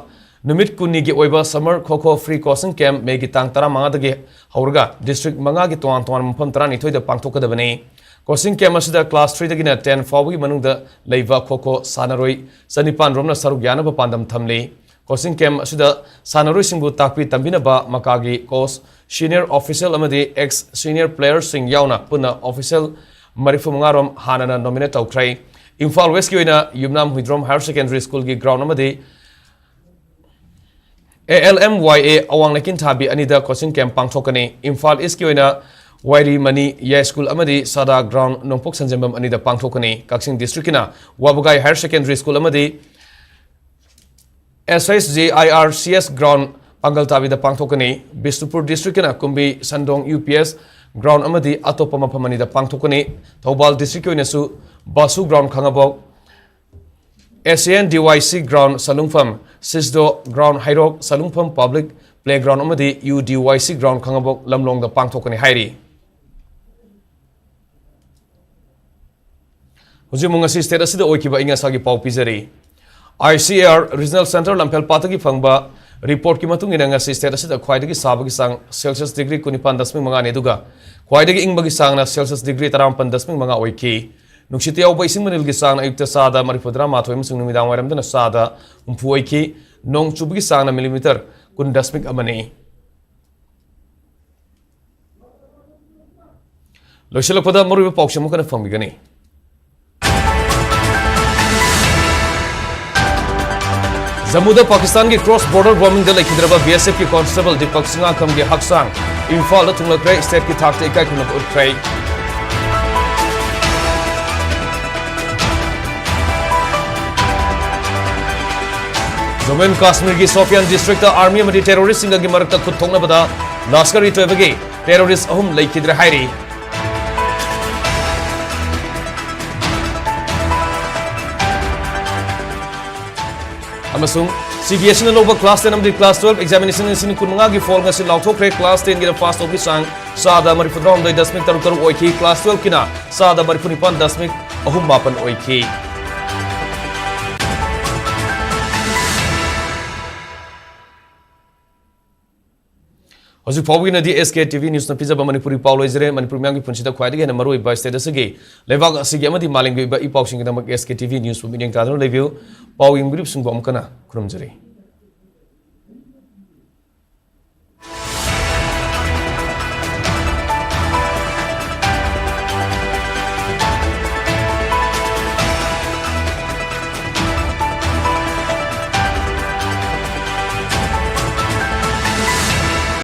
ꯅꯨꯃꯤꯠ ꯀꯨꯟꯅꯤꯒꯤ ꯑꯣꯏꯕ summer Kho Kho free coaching camp Mayꯒꯤ ꯇꯥꯡ ꯇꯔꯥꯃꯉꯥꯗꯒꯤ ꯍꯧꯔꯒ district ꯃꯉꯥꯒꯤ ꯇꯣꯉꯥꯟ ꯇꯣꯉꯥꯟꯕ ꯃꯐꯝ ꯇꯔꯥꯅꯤꯊꯣꯏꯗ ꯄꯥꯡꯊꯣꯛꯀꯗꯕꯅꯤ꯫ Coaching camp ꯑꯁꯤꯗ class threeꯗꯒꯤꯅ ten ꯐꯥꯎꯕꯒꯤ ꯃꯅꯨꯡꯗ ꯂꯩꯕ Kho Kho ꯁꯥꯟꯅꯔꯣꯏ ꯆꯅꯤꯄꯥꯟ ꯔꯣꯝꯅ ꯁꯔꯨꯛ ꯌꯥꯅꯕ ꯄꯥꯟꯗꯝ ꯊꯝꯂꯤ꯫ Coaching camp ꯑꯁꯤꯗ ꯁꯥꯟꯅꯔꯣꯏꯁꯤꯡꯕꯨ ꯇꯥꯛꯄꯤ ꯇꯝꯕꯤꯅꯕ ꯃꯀꯥꯒꯤ coach, senior official ꯑꯃꯗꯤ ex senior playerꯁꯤꯡ ꯌꯥꯎꯅ ꯄꯨꯟꯅ official ꯃꯔꯤꯐꯨ ꯃꯉꯥ ꯔꯣꯝ ꯍꯥꯟꯅꯅ nominate ꯇꯧꯈ꯭ꯔꯦ꯫ ꯏꯝꯐꯥꯜ Westꯀꯤ ꯑꯣꯏꯅ ꯌꯨꯝꯅꯥꯝ ꯍꯨꯏꯗ꯭ꯔꯣꯝ Higher Secondary Schoolꯒꯤ ground ꯑꯃꯗꯤ A L M Y A ꯑꯋꯥꯡ ꯂꯩꯀꯤꯟꯊꯥꯕꯤ ꯑꯅꯤꯗ coaching camp ꯄꯥꯡꯊꯣꯛꯀꯅꯤ꯫ ꯏꯝꯐꯥꯜ Eastꯀꯤ ꯑꯣꯏꯅ ꯋꯥꯏꯔꯤ ꯃꯅꯤ ꯌꯥꯏ ꯁ꯭ꯀꯨꯜ ꯑꯃꯗꯤ ꯁꯥꯗꯥ ꯒ꯭ꯔꯥꯎꯟ ꯅꯣꯡꯄꯣꯛ ꯁꯟꯖꯦꯝꯕꯝ ꯑꯅꯤꯗ ꯄꯥꯡꯊꯣꯛꯀꯅꯤ꯫ ꯀꯛꯆꯤꯡ ꯗꯤꯁꯇ꯭ꯔꯤꯛꯀꯤꯅ ꯋꯥꯕꯒꯥꯏ ꯍꯥꯌꯔ ꯁꯦꯀꯦꯟꯗꯔꯤ ꯁ꯭ꯀꯨꯜ ꯑꯃꯗꯤ S H J I R C S ground ꯄꯥꯡꯒꯜ ꯇꯥꯕꯤꯗ ꯄꯥꯡꯊꯣꯛꯀꯅꯤ꯫ ꯕꯤꯁꯅꯨꯄꯨꯔ ꯗꯤꯁꯇ꯭ꯔꯤꯛꯀꯤꯅ ꯀꯨꯝꯕꯤ ꯁꯟꯗꯣꯡ ꯌꯨ ꯄꯤ ꯑꯦꯁ ꯒ꯭ꯔꯥꯎꯟ ꯑꯃꯗꯤ ꯑꯇꯣꯞꯄ ꯃꯐꯝ ꯑꯅꯤꯗ ꯄꯥꯡꯊꯣꯛꯀꯅꯤ꯫ ꯊꯧꯕꯥꯜ ꯗꯤꯁꯇ꯭ꯔꯤꯛꯀꯤ ꯑꯣꯏꯅꯁꯨ ꯕꯥꯁꯨ ground Khangabok, S A N D ꯋꯥꯏ ꯁꯤ ꯒ꯭ꯔꯥꯎꯟ ꯁꯂꯨꯡꯐꯝ, ꯁꯤꯁꯗꯣ ꯒ꯭ꯔꯥꯎꯟ ꯍꯩꯔꯣꯛ, ꯁꯂꯨꯡꯐꯝ ꯄꯕ꯭ꯂꯤꯛ ꯄ꯭ꯂꯦꯒ꯭ꯔꯥꯎꯟ ꯑꯃꯗꯤ ꯌꯨ ꯗꯤ ꯋꯥꯏ ꯁꯤ ꯒ꯭ꯔꯥꯎꯟ ꯈꯥꯉꯕꯣꯛ ꯂꯝꯂꯣꯡꯗ ꯄꯥꯡꯊꯣꯛꯀꯅꯤ ꯍꯥꯏꯔꯤ꯫ ꯍꯧꯖꯤꯛ ꯑꯃꯨꯛ ꯉꯁꯤ ꯁ꯭ꯇꯦꯠ ꯑꯁꯤꯗ ꯑꯣꯏꯈꯤꯕ ꯑꯏꯪ ꯑꯁꯥꯒꯤ ꯄꯥꯎ ꯄꯤꯖꯔꯤ꯫ I C A R regional centre Lamphel ꯄꯥꯠꯇꯒꯤ ꯐꯪꯕ ꯔꯤꯄꯣꯔꯠꯀꯤ ꯃꯇꯨꯡ ꯏꯟꯅ ꯉꯁꯤ ꯁ꯭ꯇꯦꯠ ꯑꯁꯤꯗ ꯈ꯭ꯋꯥꯏꯗꯒꯤ ꯁꯥꯕꯒꯤ ꯆꯥꯡ ꯁꯦꯜꯁꯤꯌꯁ ꯗꯤꯒ꯭ꯔꯤ ꯀꯨꯟꯅꯤꯄꯥꯟ ꯗꯁꯃꯤꯛ ꯃꯉꯥꯅꯤ, ꯑꯗꯨꯒ ꯈ꯭ꯋꯥꯏꯗꯒꯤ ꯏꯪꯕꯒꯤ ꯆꯥꯡꯅ ꯁꯦꯜꯁꯤꯌꯁ ꯗꯤꯒ꯭ꯔꯤ ꯇꯔꯥꯃꯥꯄꯟ ꯗꯁꯃꯤꯛ ꯃꯉꯥ ꯑꯣꯏꯈꯤ꯫ ꯅꯨꯡꯁꯤꯠꯇ ꯌꯥꯎꯕ ꯏꯁꯤꯡ ꯃꯅꯤꯜꯒꯤ ꯆꯥꯡꯅ ꯑꯌꯨꯛꯇ ꯆꯥꯗ ꯃꯔꯤꯐꯨꯇꯔꯥ ꯃꯥꯊꯣꯏ ꯑꯃꯁꯨꯡ ꯅꯨꯃꯤꯗꯥꯡ ꯋꯥꯏꯔꯝꯗꯅ ꯆꯥꯗ ꯍꯨꯝꯐꯨ ꯑꯣꯏꯈꯤ꯫ ꯅꯣꯡ ꯆꯨꯕꯒꯤ ꯆꯥꯡꯅ ꯃꯤꯂꯤꯃꯤꯇꯔ ꯀꯨꯟ ꯗꯁꯃꯤꯛ ꯑꯃꯅꯤ꯫ ꯂꯣꯏꯁꯤꯜꯂꯛꯄꯗ ꯃꯔꯨꯑꯣꯏꯕ ꯄꯥꯎꯁꯤꯡ ꯑꯃꯨꯛ ꯍꯟꯅ ꯐꯪꯕꯤꯒꯅꯤ꯫ ꯖꯝꯃꯨꯗ ꯄꯥꯀꯤꯁꯇꯥꯟꯒꯤ ꯀ꯭ꯔꯣꯁ ꯕꯣꯔꯗꯔ ꯕꯣꯝꯕꯤꯡꯗ ꯂꯩꯈꯤꯗ꯭ꯔꯕ ꯕꯤ ꯑꯦꯁ ꯑꯦꯐꯀꯤ ꯀꯣꯟꯁꯇꯦꯕꯜ ꯗꯤꯄꯛ ꯁꯤꯡꯉꯥꯈꯝꯒꯤ ꯍꯛꯆꯥꯡ ꯏꯝꯐꯥꯜꯗ ꯊꯨꯡꯂꯈ꯭ꯔꯦ꯫ ꯁ꯭ꯇꯦꯠꯀꯤ ꯊꯥꯛꯇ ꯏꯀꯥꯏ ꯈꯨꯝꯅꯕ ꯎꯠꯈ꯭ꯔꯦ꯫ ꯖꯝꯃꯨ ꯑꯦꯟ ꯀꯥꯁꯃꯤꯔꯒꯤ ꯁꯣꯄꯤꯌꯥꯟ ꯗꯤꯁꯇ꯭ꯔꯤꯛꯇ ꯑꯥꯔꯃꯤ ꯑꯃꯗꯤ ꯇꯦꯔꯣꯔꯤꯁꯁꯤꯡꯒꯒꯤ ꯃꯔꯛꯇ ꯈꯨꯠ ꯊꯣꯛꯅꯕꯗ ꯂꯁꯀꯔ ꯏ ꯇꯣꯏꯕꯒꯤ ꯇꯦꯔꯣꯔꯤꯁ ꯑꯍꯨꯝ ꯂꯩꯈꯤꯗ꯭ꯔꯦ ꯍꯥꯏꯔꯤ꯫ ꯑꯃꯁꯨꯡ ꯁꯤ ꯕꯤ ꯑꯦꯁ ꯏꯅ ꯂꯧꯕ ꯀ꯭ꯂꯥꯁ ꯇꯦꯟ ꯑꯃꯗꯤ ꯀ꯭ꯂꯥꯁ ꯇꯨꯋꯦꯜꯐ ꯑꯦꯛꯖꯥꯃꯤꯅꯦꯁꯟ ꯂꯤꯁꯤꯡ ꯀꯨꯟꯃꯉꯥꯒꯤ ꯐꯣꯜ ꯉꯁꯤ ꯂꯥꯎꯊꯣꯛꯈ꯭ꯔꯦ꯫ ꯀ꯭ꯂꯥꯁ ꯇꯦꯟꯒꯤꯗ ꯄꯥꯁ ꯇꯧꯕꯒꯤ ꯆꯥꯡ ꯆꯥꯗ ꯃꯔꯤꯐꯨꯇꯔꯥꯍꯨꯝꯗꯣꯏ ꯗꯁꯃꯤꯛ ꯇꯔꯨꯛ ꯇꯔꯨꯛ ꯑꯣꯏꯈꯤ꯫ ꯀ꯭ꯂꯥꯁ ꯇꯨꯋꯦꯜꯐꯀꯤꯅ ꯆꯥꯗ ꯃꯔꯤꯐꯨꯅꯤꯄꯥꯟ ꯗꯁꯃꯤꯛ ꯑꯍꯨꯝ ꯃꯥꯄꯟ ꯑꯣꯏꯈꯤ꯫ ꯍꯧꯖꯤꯛ ꯐꯥꯎꯕꯒꯤꯅꯗꯤ ꯑꯦꯁ ꯀꯦ ꯇꯤ ꯚꯤ ꯅ꯭ꯌꯨꯁꯅ ꯄꯤꯖꯕ ꯃꯅꯤꯄꯨꯔꯤ ꯄꯥꯎ ꯂꯣꯏꯖꯔꯦ꯫ ꯃꯅꯤꯄꯨꯔ ꯃꯤꯌꯥꯝꯒꯤ ꯄꯨꯟꯁꯤꯗ ꯈ꯭ꯋꯥꯏꯗꯒꯤ ꯍꯦꯟꯅ ꯃꯔꯨꯑꯣꯏꯕ ꯁ꯭ꯇꯦꯠ ꯑꯁꯤꯒꯤ, ꯂꯩꯕꯥꯛ ꯑꯁꯤꯒꯤ ꯑꯃꯗꯤ ꯃꯥꯂꯦꯝꯒꯤ ꯑꯣꯏꯕ ꯏ ꯄꯥꯎꯁꯤꯡꯒꯤꯗꯃꯛ ꯑꯦꯁ ꯀꯦ ꯇꯤ ꯚꯤ ꯅ꯭ꯌꯨꯁꯄꯨ ꯃꯤꯠꯌꯦꯡ ꯇꯥꯗꯨꯅ ꯂꯩꯕꯤꯌꯨ꯫ ꯄꯥꯎ ꯌꯦꯡꯕꯤꯔꯤꯕꯁꯤꯡꯕꯨ ꯑꯃꯨꯛ ꯍꯟꯅ ꯈꯨꯔꯨꯝꯖꯔꯤ꯫